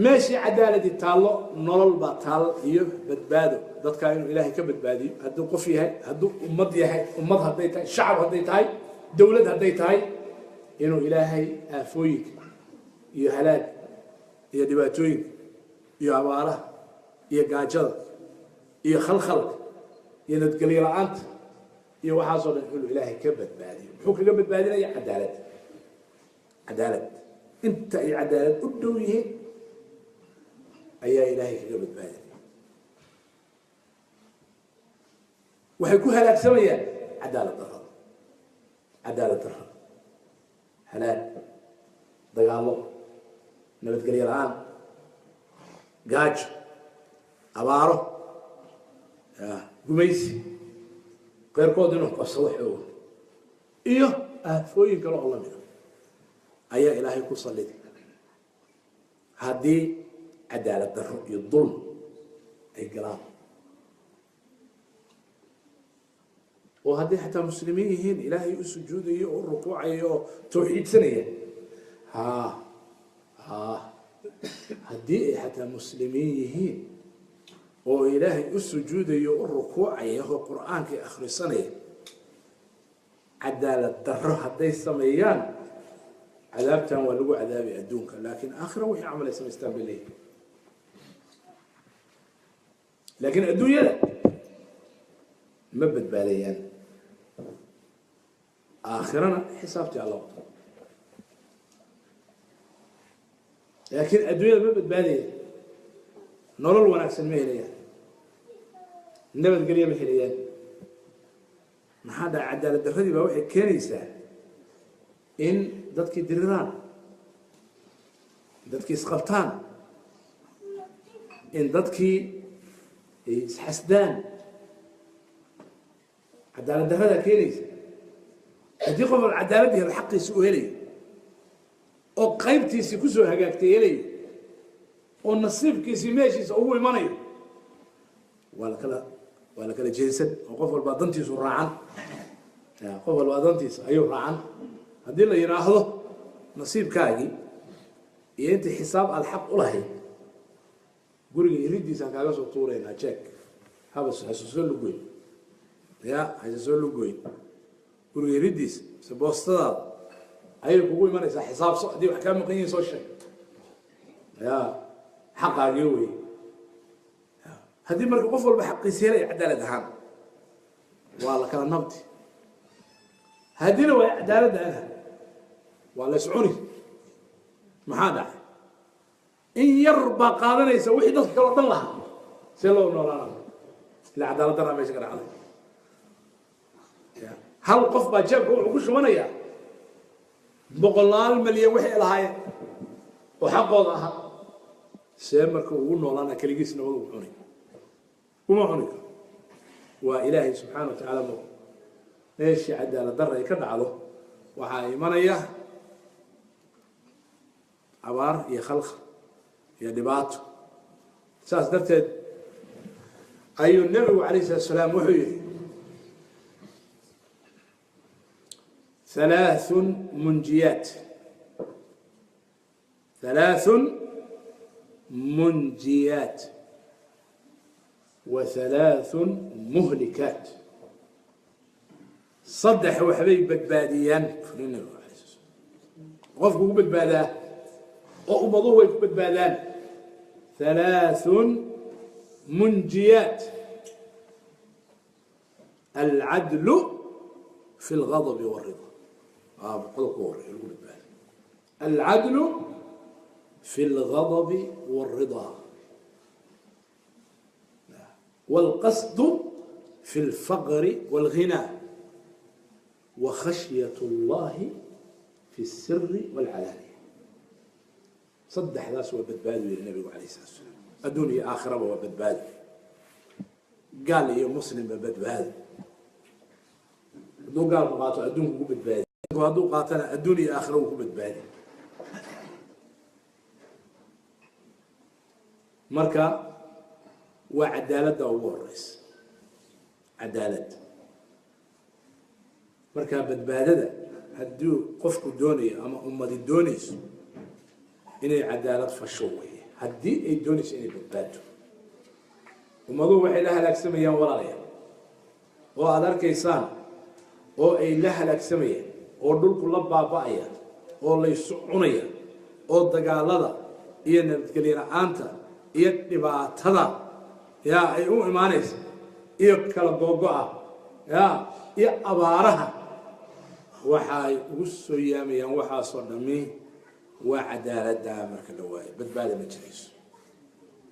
[SPEAKER 1] Meeshii cadaaladii taallo nolol baa taal iyo badbaado. Dadkaa inuu Ilaahay ka badbaadiyo, hadduu qof yahay, hadduu ummad yahay, ummad hadday tahay, shacab hadday tahay, dowlad hadday tahay, inuu Ilaahay aafooyinka iyo halaag iyo dhibaatooyinka iyo abaaraha iyo gaajada iyo khalkhalka iyo nadgelyo la-aanta iyo waxaasoo dhan inuu Ilaahay ka badbaadiyo. Muxuu kaga badbaadinaya? Cadaalad, cadaalad. Inta ay cadaalad u dhow yihiin ayaa Ilaahay kaga badbaadinaya. Waxay ku halaagsamayaan cadaalad darrada, cadaalad darrada, halaag, dagaallo, nabadgelyo la-aan, gaajo, abaaro, gumaysi, keyrkood inuu qabsado xoogo iyo aafooyin kale oo lamida ayaa Ilaahay ku salliday haddii cadaalad darro iyo dulm ay galaan. Oo hadday xataa muslimiin yihiin, Ilaahay u sujuudayo oo u rukuucaya oo tawxiidsanaya, ha ha haddii ay xataa muslimiin yihiin oo Ilaahay u sujuudayo, u rukuucaya oo Qur-aankii akhrisanaya, cadaalad darro hadday sameeyaan, cadaabtan waa lagu cadaabay adduunka, laakiin aakhira wixii camal ay samaystaan bay leeyihin. Laakiin adduunyada ma badbaadayaan, aakhirana xisaabtii alla wato, laakiin adduunyada ma badbaadayaan, nolol wanaagsan ma helayaan, nabadgelyo ma helayaan. Maxaa dhaca? Cadaalad darradii baa waxay keenaysaa in dadkii diriraan, dadkii isqabtaan, in dadkii ay isxasdaan. Cadaalad darradaa keenaysa. Haddii qof al cadaalad helo, xaqiisi u helayo oo qaybtiisii kusoo hagaagtay helayo oo nasiibkiisii meeshiisa ugu imanayo, waa la kala jeensan oo qof walbaa dantiisu raacan, qof walbaa dantiisa ayuu raacan. Haddii la yidhaahdo nasiibkaagii iyo intii xisaab aada xaq u lahayd guriga iridiisaan kaaga soo tuuraynaa, jeek haba hase soo lugoyn, ya hase soo lugoyn, guriga iridiisa mise boostadaada ayay kugu imanaysaa, xisaabso, haddii wax kaa maqan yihin soo sheeg, ya xaqaagii wey. Haddii marka qof walba xaqiisa helaya cadaalad ahaan, waa la kala nabdi. Haddiina waa cadaaladda ana waa la iscuni. Maxaa dhacay? In yar baa qaadanaysa wixii dadka kaleo dhan lahaa. See loo noolaana? Ila cadaalad daraa meesha ka dhacday. Hal qof baa jeebka wuxuu ku shubanayaa boqolaal malyan waxay lahaayeen oo xaqooda ahaa. See marka ugu noolaana keligiis nabad ugu cuni? Uma cuni karo. Waa Ilaahay subxaana wa tacaala. Mo meeshii cadaalad darra ay ka dhacdo waxaa imanaya abaar iyo khalkhal iyo dhibaato. Saas darteed ayuu Nebigu calayh salatu salaam wuxuu yihi: halaathun munjiyaat, halaathun munjiyaat wa halaathun muhlikaat. Saddex waxbay badbaadiyaan furi Nebigu alay sla slam, qofku ugu badbaadaa oo ummaduhu way ku badbaadaan. Halaathun munjiyaat: alcadlu fi اlغadabi wاlrida, qodobka horeeya lagu badbaado, alcadlu fi اlغadabi wاlrida, wاlqasdu fi اlfaqri wاlghinaa, وkhashyaة اllahi fi الsiri wاlcalaaniya. Saddexdaas waa badbaado, yihi Nabigu alayh الsalatu slam. Adduun iyo aakhiraba waa badbaado, gaal iyo muslimba badbaado. Hadduu gaalku qaato adduunku ku badbaadi, hadduu qaatana adduun iyo aakhira wuu ku badbaadi. Marka waa cadaaladda ugu horeysa, cadaalad. Marka badbaadada hadduu qofku doonayo ama ummadi doonayso inay cadaalad fasho weye, haddii ay doonayso inay badbaado. Ummaduhu waxay la halaagsamayaan, walaalayaal, oo aada arkaysaan oo ay la halaagsamayaan oo dhulku la baaba'aya oo laysu cunaya oo dagaalada iyo nabadgelyo la-aanta iyo dhibaatada yaa ay u imaanaysa iyo kala googo-a ya iyo abaaraha waxa ay ugu soo yaamayaan, waxaasoo dhammi waa cadaaladda. Marka la waayo badbaadi ma jirayso,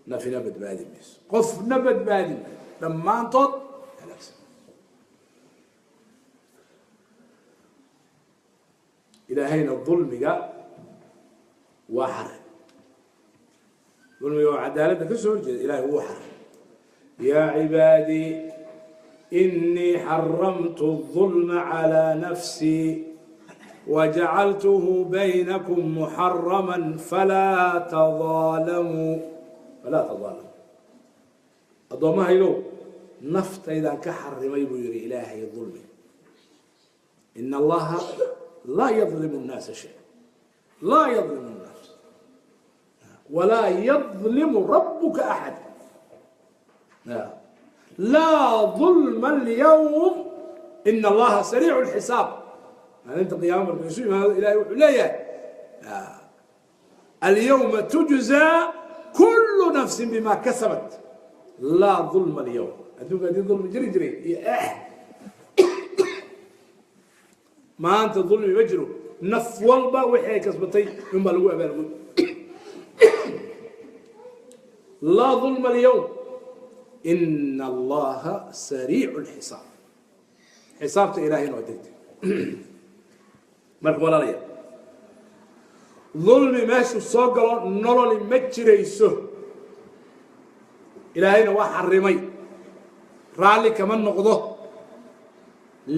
[SPEAKER 1] nafina badbaadi mayso, qofna badbaadi maayo, dhammaantood halaagsan. Ilaahayna dulmiga waa xaray, dulmiga oo cadaaladda ka soo horjeeda Ilahay wuu xaray. Yaa cibaadii inii xaramtu الظulma calى nafsii wajacaltuhu baynakum muxarama falaa tadaalamuu, falaa tadaalamuu. Addoommahaygow, Naftaydan ka xarimay buu yihi Ilaahay dulmi. Ina Allaha laa yadlimu nnaasa shay, laa yadlimu nnaas walaa yadlimu rabuka axad. Laa dulma alyawm, ina Allaha sariicu lxisaab. Maalinta qiyaama markuu isu yimaado, Ilahay wuxuu leeyahay: alyawma tujzaa kulu nafsin bima kasabat, laa dulma alyawm. Adduunka haddii dulmi jiri jiray iyo maanta dulmi ma jiro. Naf walba wixii ay kasbatay un baa lagu abaalgud. Laa dulma alyawm, ina Allaha sariicu lxisaab. Xisaabta Ilahayna waa degdeg. Marka walaalaya, dulmi meeshuu soo galo nololi ma jirayso. Ilaahayna waa xarimay, raalli kama noqdo.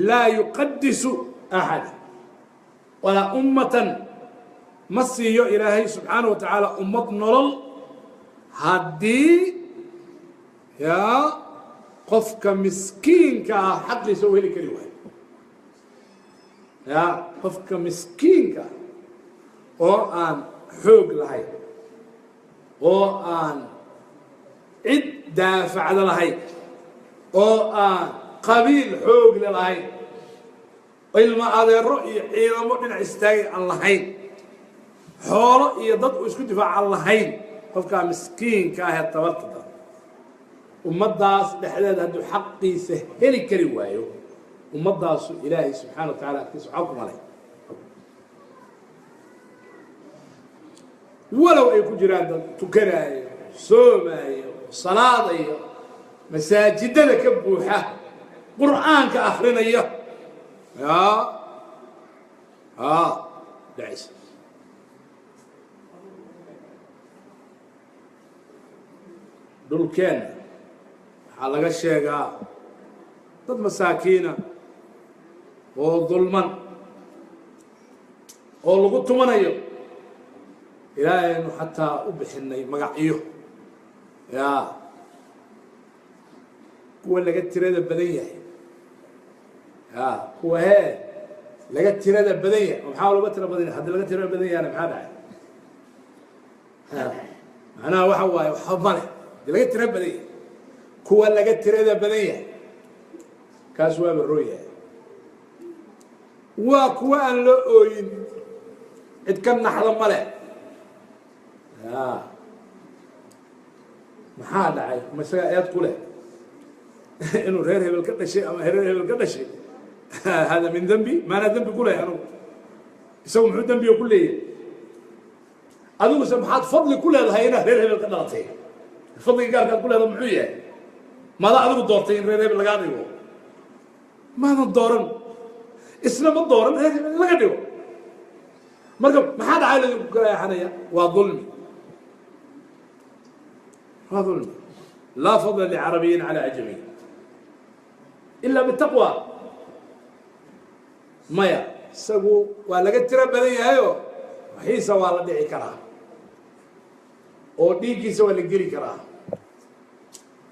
[SPEAKER 1] Laa yuqadisu axada walaa ummatan, ma siiyo Ilaahay subxaanaه wa tacaala ummad nolol haddii yaa qofka miskiinka ah xaqiisa u heli kari waayo. Ya qofka miskiinka ah oo aan xoog lahayn, oo aan cid daafacda lahayn, oo aan qabiil xoogle lahayn, ilma adeero iyo ciidamo dhinac istaagay aan lahayn, xoolo iyo dad uu isku difaac aan lahayn, qofkaa miskiinka ahee tabarta daran ummaddaas dhexdeeda hadduu xaqiisa heli kari waayo, ummaddaasu Ilaahay subxaana wa tacala agtiisa waxaa ku malay, walow ay ku jiraan dad tukanaayo, soomaayo, salaadayo, masaajidada ka buuxa, qur'aanka akrinaya, ya dhacaysa. Dhulkeenna waxaa laga sheegaa dad masaakiina oo dulman oo lagu tumanayo. Ilaahaynu xataa u bixinay magacyo, ya kuwa laga tirada badan yahay, ya kuwa hee laga tirada badan yahay. Maxaa looga tira badan yahay? Haddii laga tirada badan yahayna maxaa dhacay? Macnaha waxa waaye waxba male haddii laga tira badan yahay. Kuwa laga tirada badan yahay kaas waaba roo yahay, waa kuwa aan loo ooyin, cid ka naxda ma leh. Ya maxaa dhacay? Ma isagaa eed ku leh inuu reer hebel ka dhashay ama reer hebel ka dhashay? Hada min dembi, maanaa dembi ku leh anugu. Isagu muxuu dembiga ku leeyahay? Adiguse maxaad fadli ku leedahay inaad reer hebel ka dhalatay? Fadliga gaarkaad ku leedahay muxuu yahay? Maadaa adigu doortay in reer hebel lagaa dhigo? Maadan dooran, isna ma dooran reer hebel in laga dhigo. Marka maxaa dhacay laydinku kala eexanaya? Waa dulmi, waa dulmi. Laa fadla licarabiyin cala ajamiyin ila bitaqwa. Maya, isagu waa laga tiro badan yahayo, waxiisa waa la dhici karaa, oo dhiiggiisa waa la geli karaa,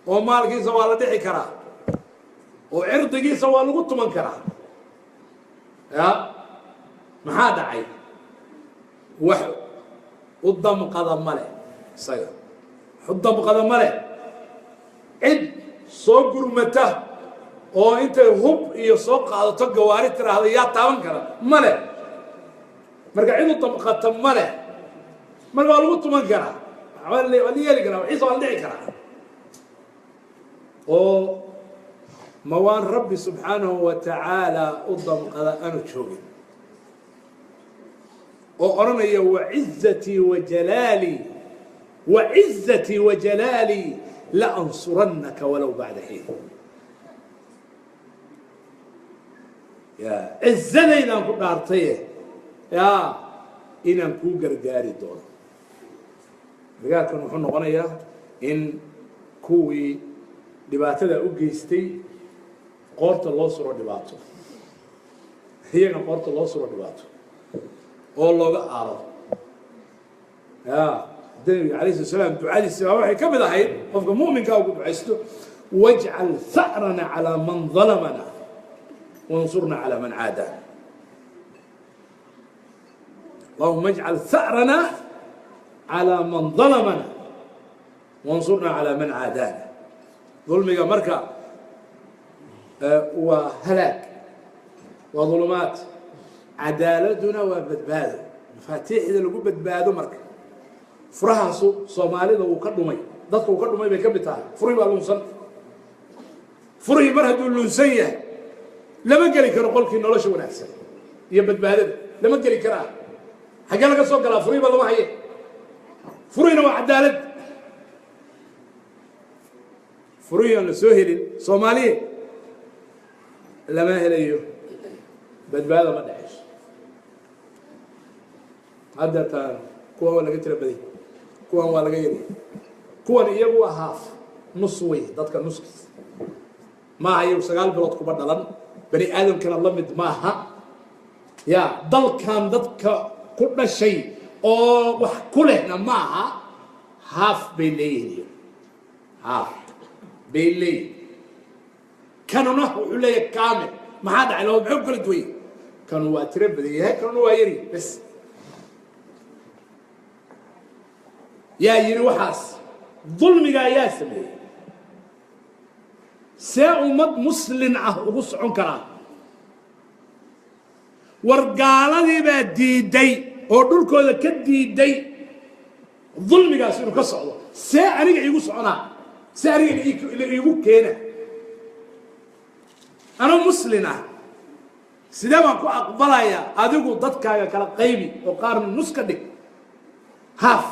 [SPEAKER 1] oo maalkiisa waa la dhici karaa, oo cirdigiisa waa lagu tuman karaa. Ya maxaa dhacay? Wax u damqada ma leh, isaga wax u damqada ma leh. Cid soo gurmata oo intay hub iyo soo qaadato gawaari tiraahda yaa taaban kara ma leh. Marka cid u damqata ma leh, marka waa lagu tuman karaa, waa la yeeli karaa, waxiisa waa la dhici karaa. Oo ma waan Rabbi subxaanahu wa tacaala u damqada aanu joogin oo odhanaya: wacizatii wajalaalii, wacizatii wajalaalii la ansurannaka walow bacda xiin. Ya cizadaydaan ku dhaartaye ya inaan kuu gargaari doono. Gargaarkan wuxuu noqonayaa in kuwii dhibaatada u geystay qoorta loo suro dhibaato, iyaga qoorta loo suro dhibaato oo looga aaro. Ya nabiga alayh slat slaam ducadiisi baa waxay ka mid ahayd qofka mu'minkaa ugu ducaysto: Wajcal ha'rana calaa man dalamana wansurna calaa man caadaana. Allahuma ajcal ha'rana calaa man dalamana wansurna calaa man caadaana. Dulmiga marka waa halaag, waa dulumaad, cadaaladuna waa badbaado, mafaatiixda lagu badbaado. Marka furahaasu Soomaalida wuu ka dhumay, dadka uu ka dhumay bay ka mid tahay. Furihii baa lunsan. Furihii mar hadduu lunsan yahay, lama geli karo qolkii nolosha wanaagsan iyo badbaadada, lama geli karaa. Xaggee laga soo galaa? Furihii baa lama haye. Furihiina waa cadaalad. Furihii aan la soo helin, Soomaaliya lama helayo, badbaado ma dhexayso. Haddeertaan kuwan waa laga tira baday, kuwan waa laga yari, kuwan iyagu waa haaf, nus wey, dadka nuskiis maaha. Iyagu 9 bilood kuma dhalan, bani aadamkana la mid maaha. Ya dalkan dadka ku dhashay oo wax ku lehna maaha. Haaf bay leeyihiin, haaf bay leeyihin. Kanuna wuxuu leeyahay kamil. Maxaa dhacay? Laba muxuu kala duwanya? Kanu waa tiro badan yahay, kanuna waa yari bes. Yaa yidhi waxaas? Dulmiga ayaa sameeyey. See ummad muslin ah ugu socon karaa? War gaaladii baa diiday oo dhulkooda ka diiday dulmigaas inuu ka socdo. See aniga iigu soconaa? See aniga iigu keena anoo muslin ah? Sidee baan ku aqbalayaa? Adigu dadkaaga kala qaybi oo qaarna nus ka dhig, haaf,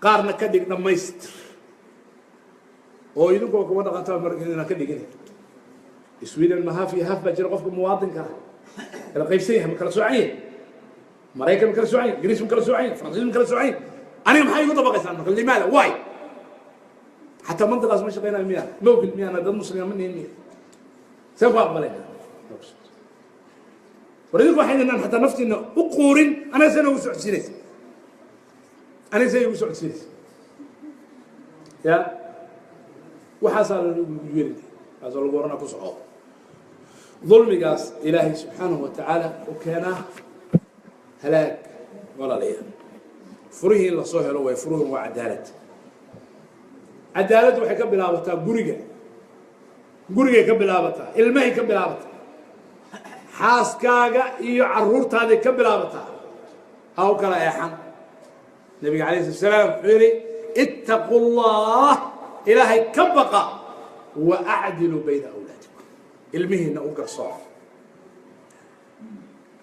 [SPEAKER 1] qaarna ka dhig dhammaystir, oo idinkuba kuma dhaqantaa mar inaan ka dhigin. Sweden ma haaf iyo haaf baa jira? Qofka muwaadinka ah kala qaybsan yahay, ma kala soocan yahay? Maraykan ma kala soocan yahay? Ingiriis ma kala soocan yahay? Faransiis ma kala soocan yahay? Aniga maxay igu dabaqaysaan marka? Limaada? Why? Xataa mantiqaas ma shaqeynayo miya? Ma ogid miyaana dad muslima ma nihin miya? Seen ku aqbalayna? War idinku waxay inaan xataa naftiina u quurin, anaga see noogu socodsiinaysa? Aniga see igu socodsiinaysa? Ya waxaasaa lagu yeeli, kaasoo lagu oranaa ku soco. Dulmigaas Ilaahay subxaanahu wa tacaala u keenaa halaag. Walaalayaal, furihii in lasoo helo way. Furuhun waa cadaalad. Cadaaladdu waxay ka bilaabataa guriga, gurigay ka bilaabataa, ilmahay ka bilaabataa, xaaskaaga iyo caruurtaaday ka bilaabataa. Ha u kala eexan. Nabiga alayh slat salaam wuxuu yihi: ittaquu llah, Ilaahay ka baqa, wa acdiluu bayna awlaadikum, ilmihiina u garsoora.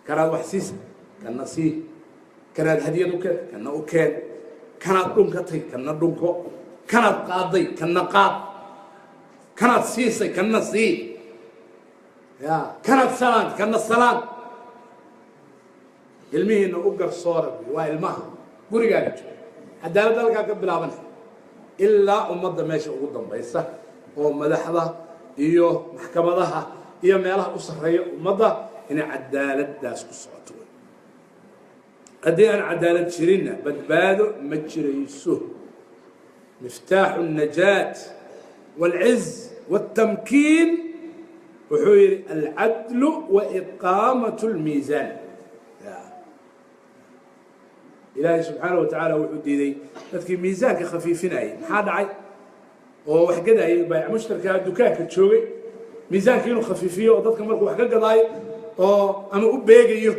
[SPEAKER 1] Kanaad wax siisa, kana sii. Kanaad hadiyad u keen, kana u keen. Kanaad dhunkatay, kana dhunko. Kanaad qaaday, kana qaad. Kanaad siisay, kana sii. Ya kanaad salaan, kana salaan. Ilmihiina u garsoora buy. Waa ilmaha gurigaaga jooga. Cadaaladda halkaa ka bilaabanay ilaa ummadda meesha ugu dambaysa, oo madaxda iyo maxkamadaha iyo meelaha u sarreeya ummadda, inay cadaaladdaas ku socoto. Haddii aan cadaalad jirinna, badbaado ma jirayso. Miftaaxu الnajaat wاlciz wاltamkiin, wuxuu yidhi, alcadlu waiqaamaة اlmiisaan. Ilaahay subxaanaه wa tacaala wuxuu diiday dadkii miisaanka khafiifinayay. Maxaa dhacay? Oo wax gadayay, baayac mushtarkaa dukaanka joogay, miisaanka inuu khafiifiyo oo dadka markuu wax ka gadaayo oo ama u beegayo,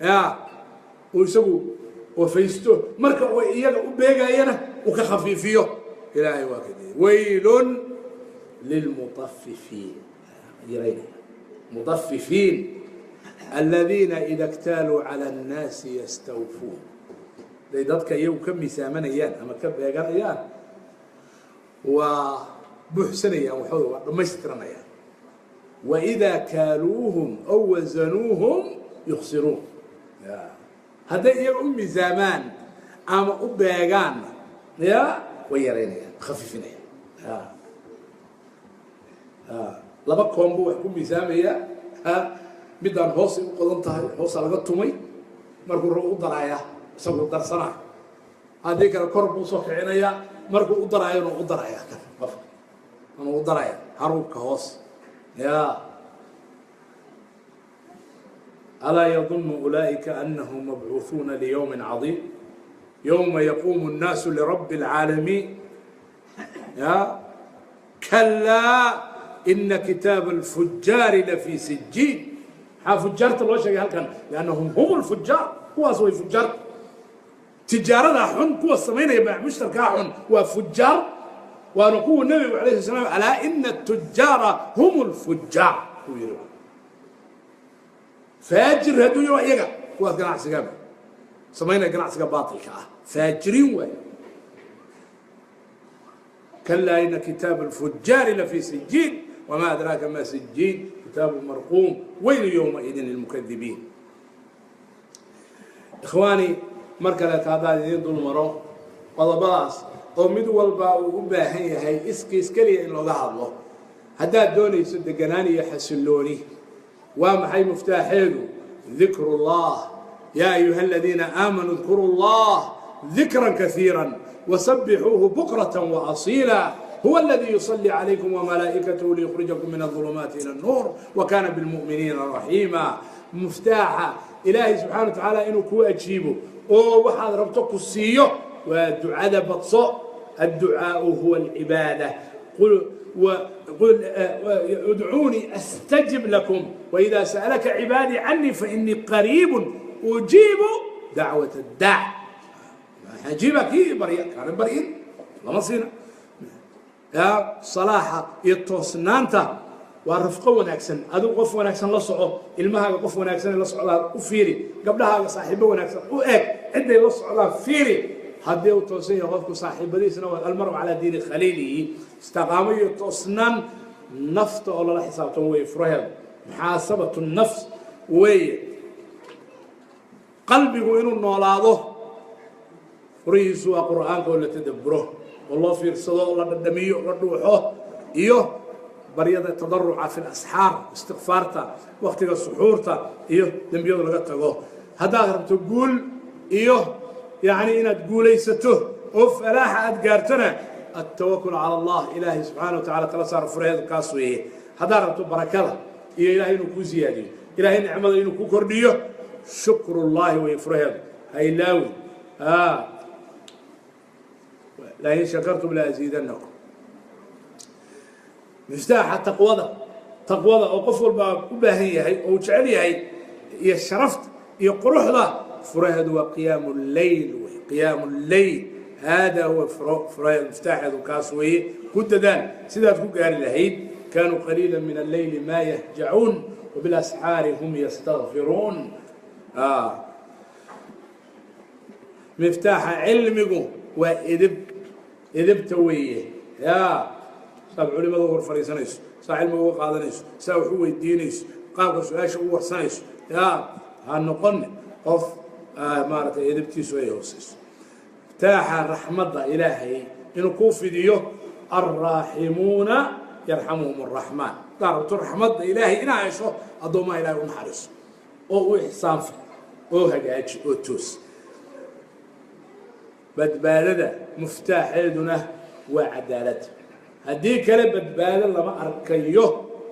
[SPEAKER 1] ya uu isagu wafaysto, marka uu iyaga u beegayana uu ka khafiifiyo. Ilaahay waa ka diiday: waylun lilmutafifiin, yaraynaya, mutafifiin aladiina ida اktaaluu calى الnaasi yastawfuun. Haday dadka iyagu ka miisaamanayaan ama ka beeganayaan, waa buuxsanayaan waxooda, waa dhammaystiranayaan. Waidaa kaaluuhum aw wasanuuhum yukhsiruun. Hadday iyaga u miisaamaan ama u beegaanna, ya way yaraynayaan, khafiifinayaan. Laba koon buu wax ku miisaamayaa. Midaan hoosay u qodan tahay, hoosaa laga tumay, markuu rabo u daraaya isaguu darsanaa. Haddii kale kor buu usoo kicinayaa, markuu u daraayona u darayaa kan qofka. Aan ugu daraya haruubka hoos. Ya alaa yadunnu ulaa'ika annahum mabcuuhuuna liyowmin cadiim yowma yaquumu الnaasu lirabbi اlcaalamiin. Ya kalaa ina kitaaba alfujaari lafii sijiin. Maxaa fujaarta loo sheegay halkan? Liannahum hum lfujaar, kuwaas way fujaarta. Tijaaradaa xun kuwa samaynaya, baac mushtarkaa xun waa fujaar, waana kuwa nebigu alayh sala slam alaa ina atujaara hum lfujaar uu yihi. Faajir hadduu yaho iyaga kuwaas ganacsiga samaynaya, ganacsiga baatilka ah, faajiriin waay. Kalaa ina kitaaba alfujaari lafii sijiin wma adraaka ma sijiin kitaabu marquum weylu yowmaidin lilmukadibiin. Ikhwaani, mar kaleeta haddaan idiin dul maro qodobadaas oo mid walba uu u baahan yahay iskiis keliya in looga hadlo. Haddaad doonayso deganaan iyo xasillooni, waa maxay muftaaxeedu? Dikru اllah. Yaa ayuha aladiina aamanuu dkuruu اllah dikra kaiira wasabixuuhu bukraة waasiila. Huwa aladii yuصلي عalaykum وmalaa'ikatahu liyukrijakum min الظulumaati ilى الnuur wakana biاlmu'miniina raxiima. Muftaaxa ilaahay subxana wa tacaala inuu kuu ajiibo oo waxaad rabto ku siiyo waa ducada badso. Adducaaءu huwa alcibaada. Qul udcuunii astajib lakum wإida sa'alaka cibaadii canii fainii qariib ujiibu dacwaة اdaac. Ajiiba kii barya, kaana baryin lama siina. Ya salaaxa iyo toosnaanta waa rafqo wanaagsan. Adigu qof wanaagsan la soco, ilmahaaga qof wanaagsan la socdaa u fiiri, gabdhahaaga saaxiibo wanaagsan u eg, cidday la socdaan fiiri. Haddii uu toosan yahay qofku, saaxiibadiisna waa almaru calaa diini khaliilihi. Istiqaamo iyo toosnaan nafta oo lala xisaabtamo weeye furaheedu, muxaasabatu nafs weeye. Qalbigu inuu noolaado furihiisu waa qur'aanka oo la tadabburo oo loo fiirsado oo la dhadhamiyo, la dhuuxo, iyo baryada tadaruca fi lasxaar, istikfaarta waktiga suxuurta iyo dembiyadu laga tago. Haddaad rabto guul iyo yacni inaad guulaysato oo falaaxa aad gaartona, altawakul cala allah, ilaahay subxaana wa tacala tala saaro, furaheedu kaas weeye. Haddaad rabto barakada iyo ilahay inuu kuu ziyaadiyo, ilahay nicmada inuu ku kordhiyo, shukrullaahi weeye furaheedu. Haylaawi lain shakartum la aziidanakum. Miftaaxa taqwada, taqwada oo qof walbaa u baahan yahay oo uu jecel yahay, iyo sharafta iyo quruxda, furaheedu waa qiyaamu lleyl wey. Qiyaamu lleyl hada huwa furaheedu, miftaaxeedu kaas weeye. Ku dadaal sidaad ku gaari lahayd. Kaanuu qaliila min alleyli maa yahjacuun wabilasxaari hum yastakfiruun. Miftaaxa cilmigu waa edeb, edebta weeye. Ya saad culimada u hor fadhiisanayso, saa cilmiga uga qaadanayso, saa wax u weydiinayso, qaabka su-aasha u warsanayso, ya ha noqone qof maaragtay edebtiisu ay hooseyso. Miftaaxa raxmadda ilaahay inuu kuu fidiyo, alraaximuuna yarxamuhum araxmaan. Haddaad rabto raxmadda ilaahay inaa hesho, addoommaha ilahay u naxariiso oo u ixsaanfa oo hagaaji oo toos. Badbaadada muftaaxeeduna waa cadaalad. Haddii kale badbaado lama arkayo,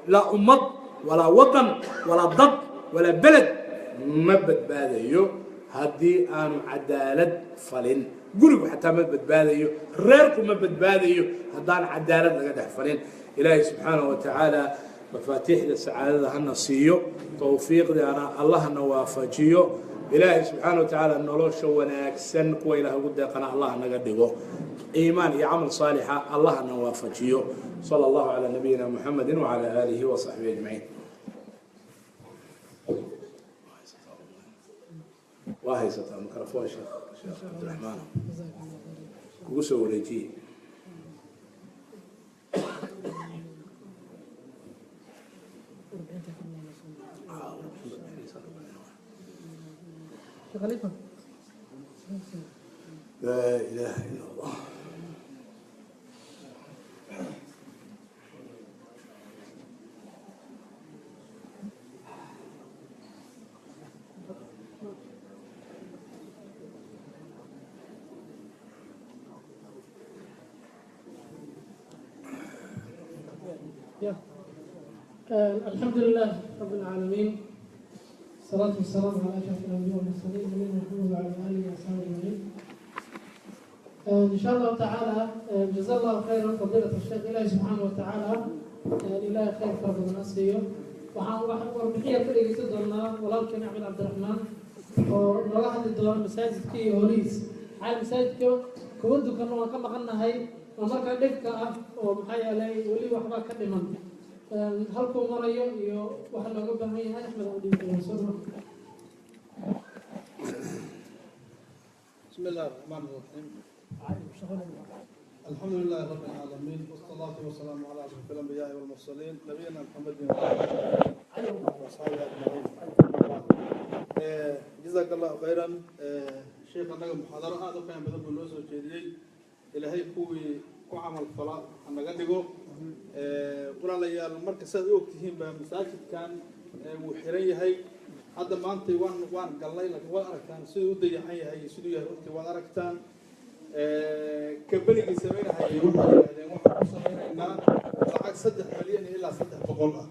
[SPEAKER 1] laa ummad walaa wadan walaa dad walaa beled ma badbaadayo haddii aanu cadaalad falin. Gurigu xataa ma badbaadayo, reerku ma badbaadayo haddaan cadaalad laga dhex falin. Ilaahay subxaanahu wa tacaala mafaatiixda sacaadada hana siiyo, towfiiqdana allahna waafajiyo. Ilaahay subxaana wa tacaala nolosha wanaagsan kuwa ilaah ugu deeqana allah naga dhigo, iimaan iyo camal saalixa allahna waafajiyo. Sala allahu calaa nabiyina muxamedi wacala aalihi wa saxbihi ajmaciin. Waa haysataa microphone, sheekh Cabdiraxmaan kugu soo wareejiye. لا إله إلا الله.
[SPEAKER 2] Yeah. الحمد لله رب العالمين، الصلاة والسلام على أشرف الأنبياء والمرسلين، نبينا محمد وعلى آله وصحبه أجمعين. إن شاء الله تعالى، جزا الله خيرا فضيلة الشيخ. إلهي سبحانه وتعالى إلهي خير فربنا siiyo. Waxaan wax warbixiya ka dhegeysan doonaa walaalkeen Axmed Cabdiraxmaan oo nooga hadli doona masaajidka iyo holihiis. Maxaa masaajidka kuwa dukanna waan ka maqannahay oo markaa dhibka ah oo maxaa yeelay weli waxbaa ka dhiman, halkuu marayo iyo waxa looga baahan yahay. Axmed aan dhiibi doona soo dhawo.
[SPEAKER 3] بسم الله الرحمن الرحيم، الحمد لله رب العالمين، والصلاة والسلام على أشرف الأنبياء والمرسلين، نبينا محمد وأصحابه أجمعين. جزاك الله خيرا شيخ. Annaga muxaadaro aad u qiimo badan buu noo soo jeediyey. Ilaahay kuwii ku camal fala hanaga dhigo. Walaalayaal, marka sidaad u ogtihiin ba masaajidkan wuu xiran yahay hadda. Maantay waan galnay, laakiin waad aragtaan siduu u dayacan yahay iyo siduu yahay. Runtii waad aragtaan. Kambanigii samaynahayay waxay yidhahdeen waxaan ku samaynaynaa lacag 3 milyan ilaa 300 ah.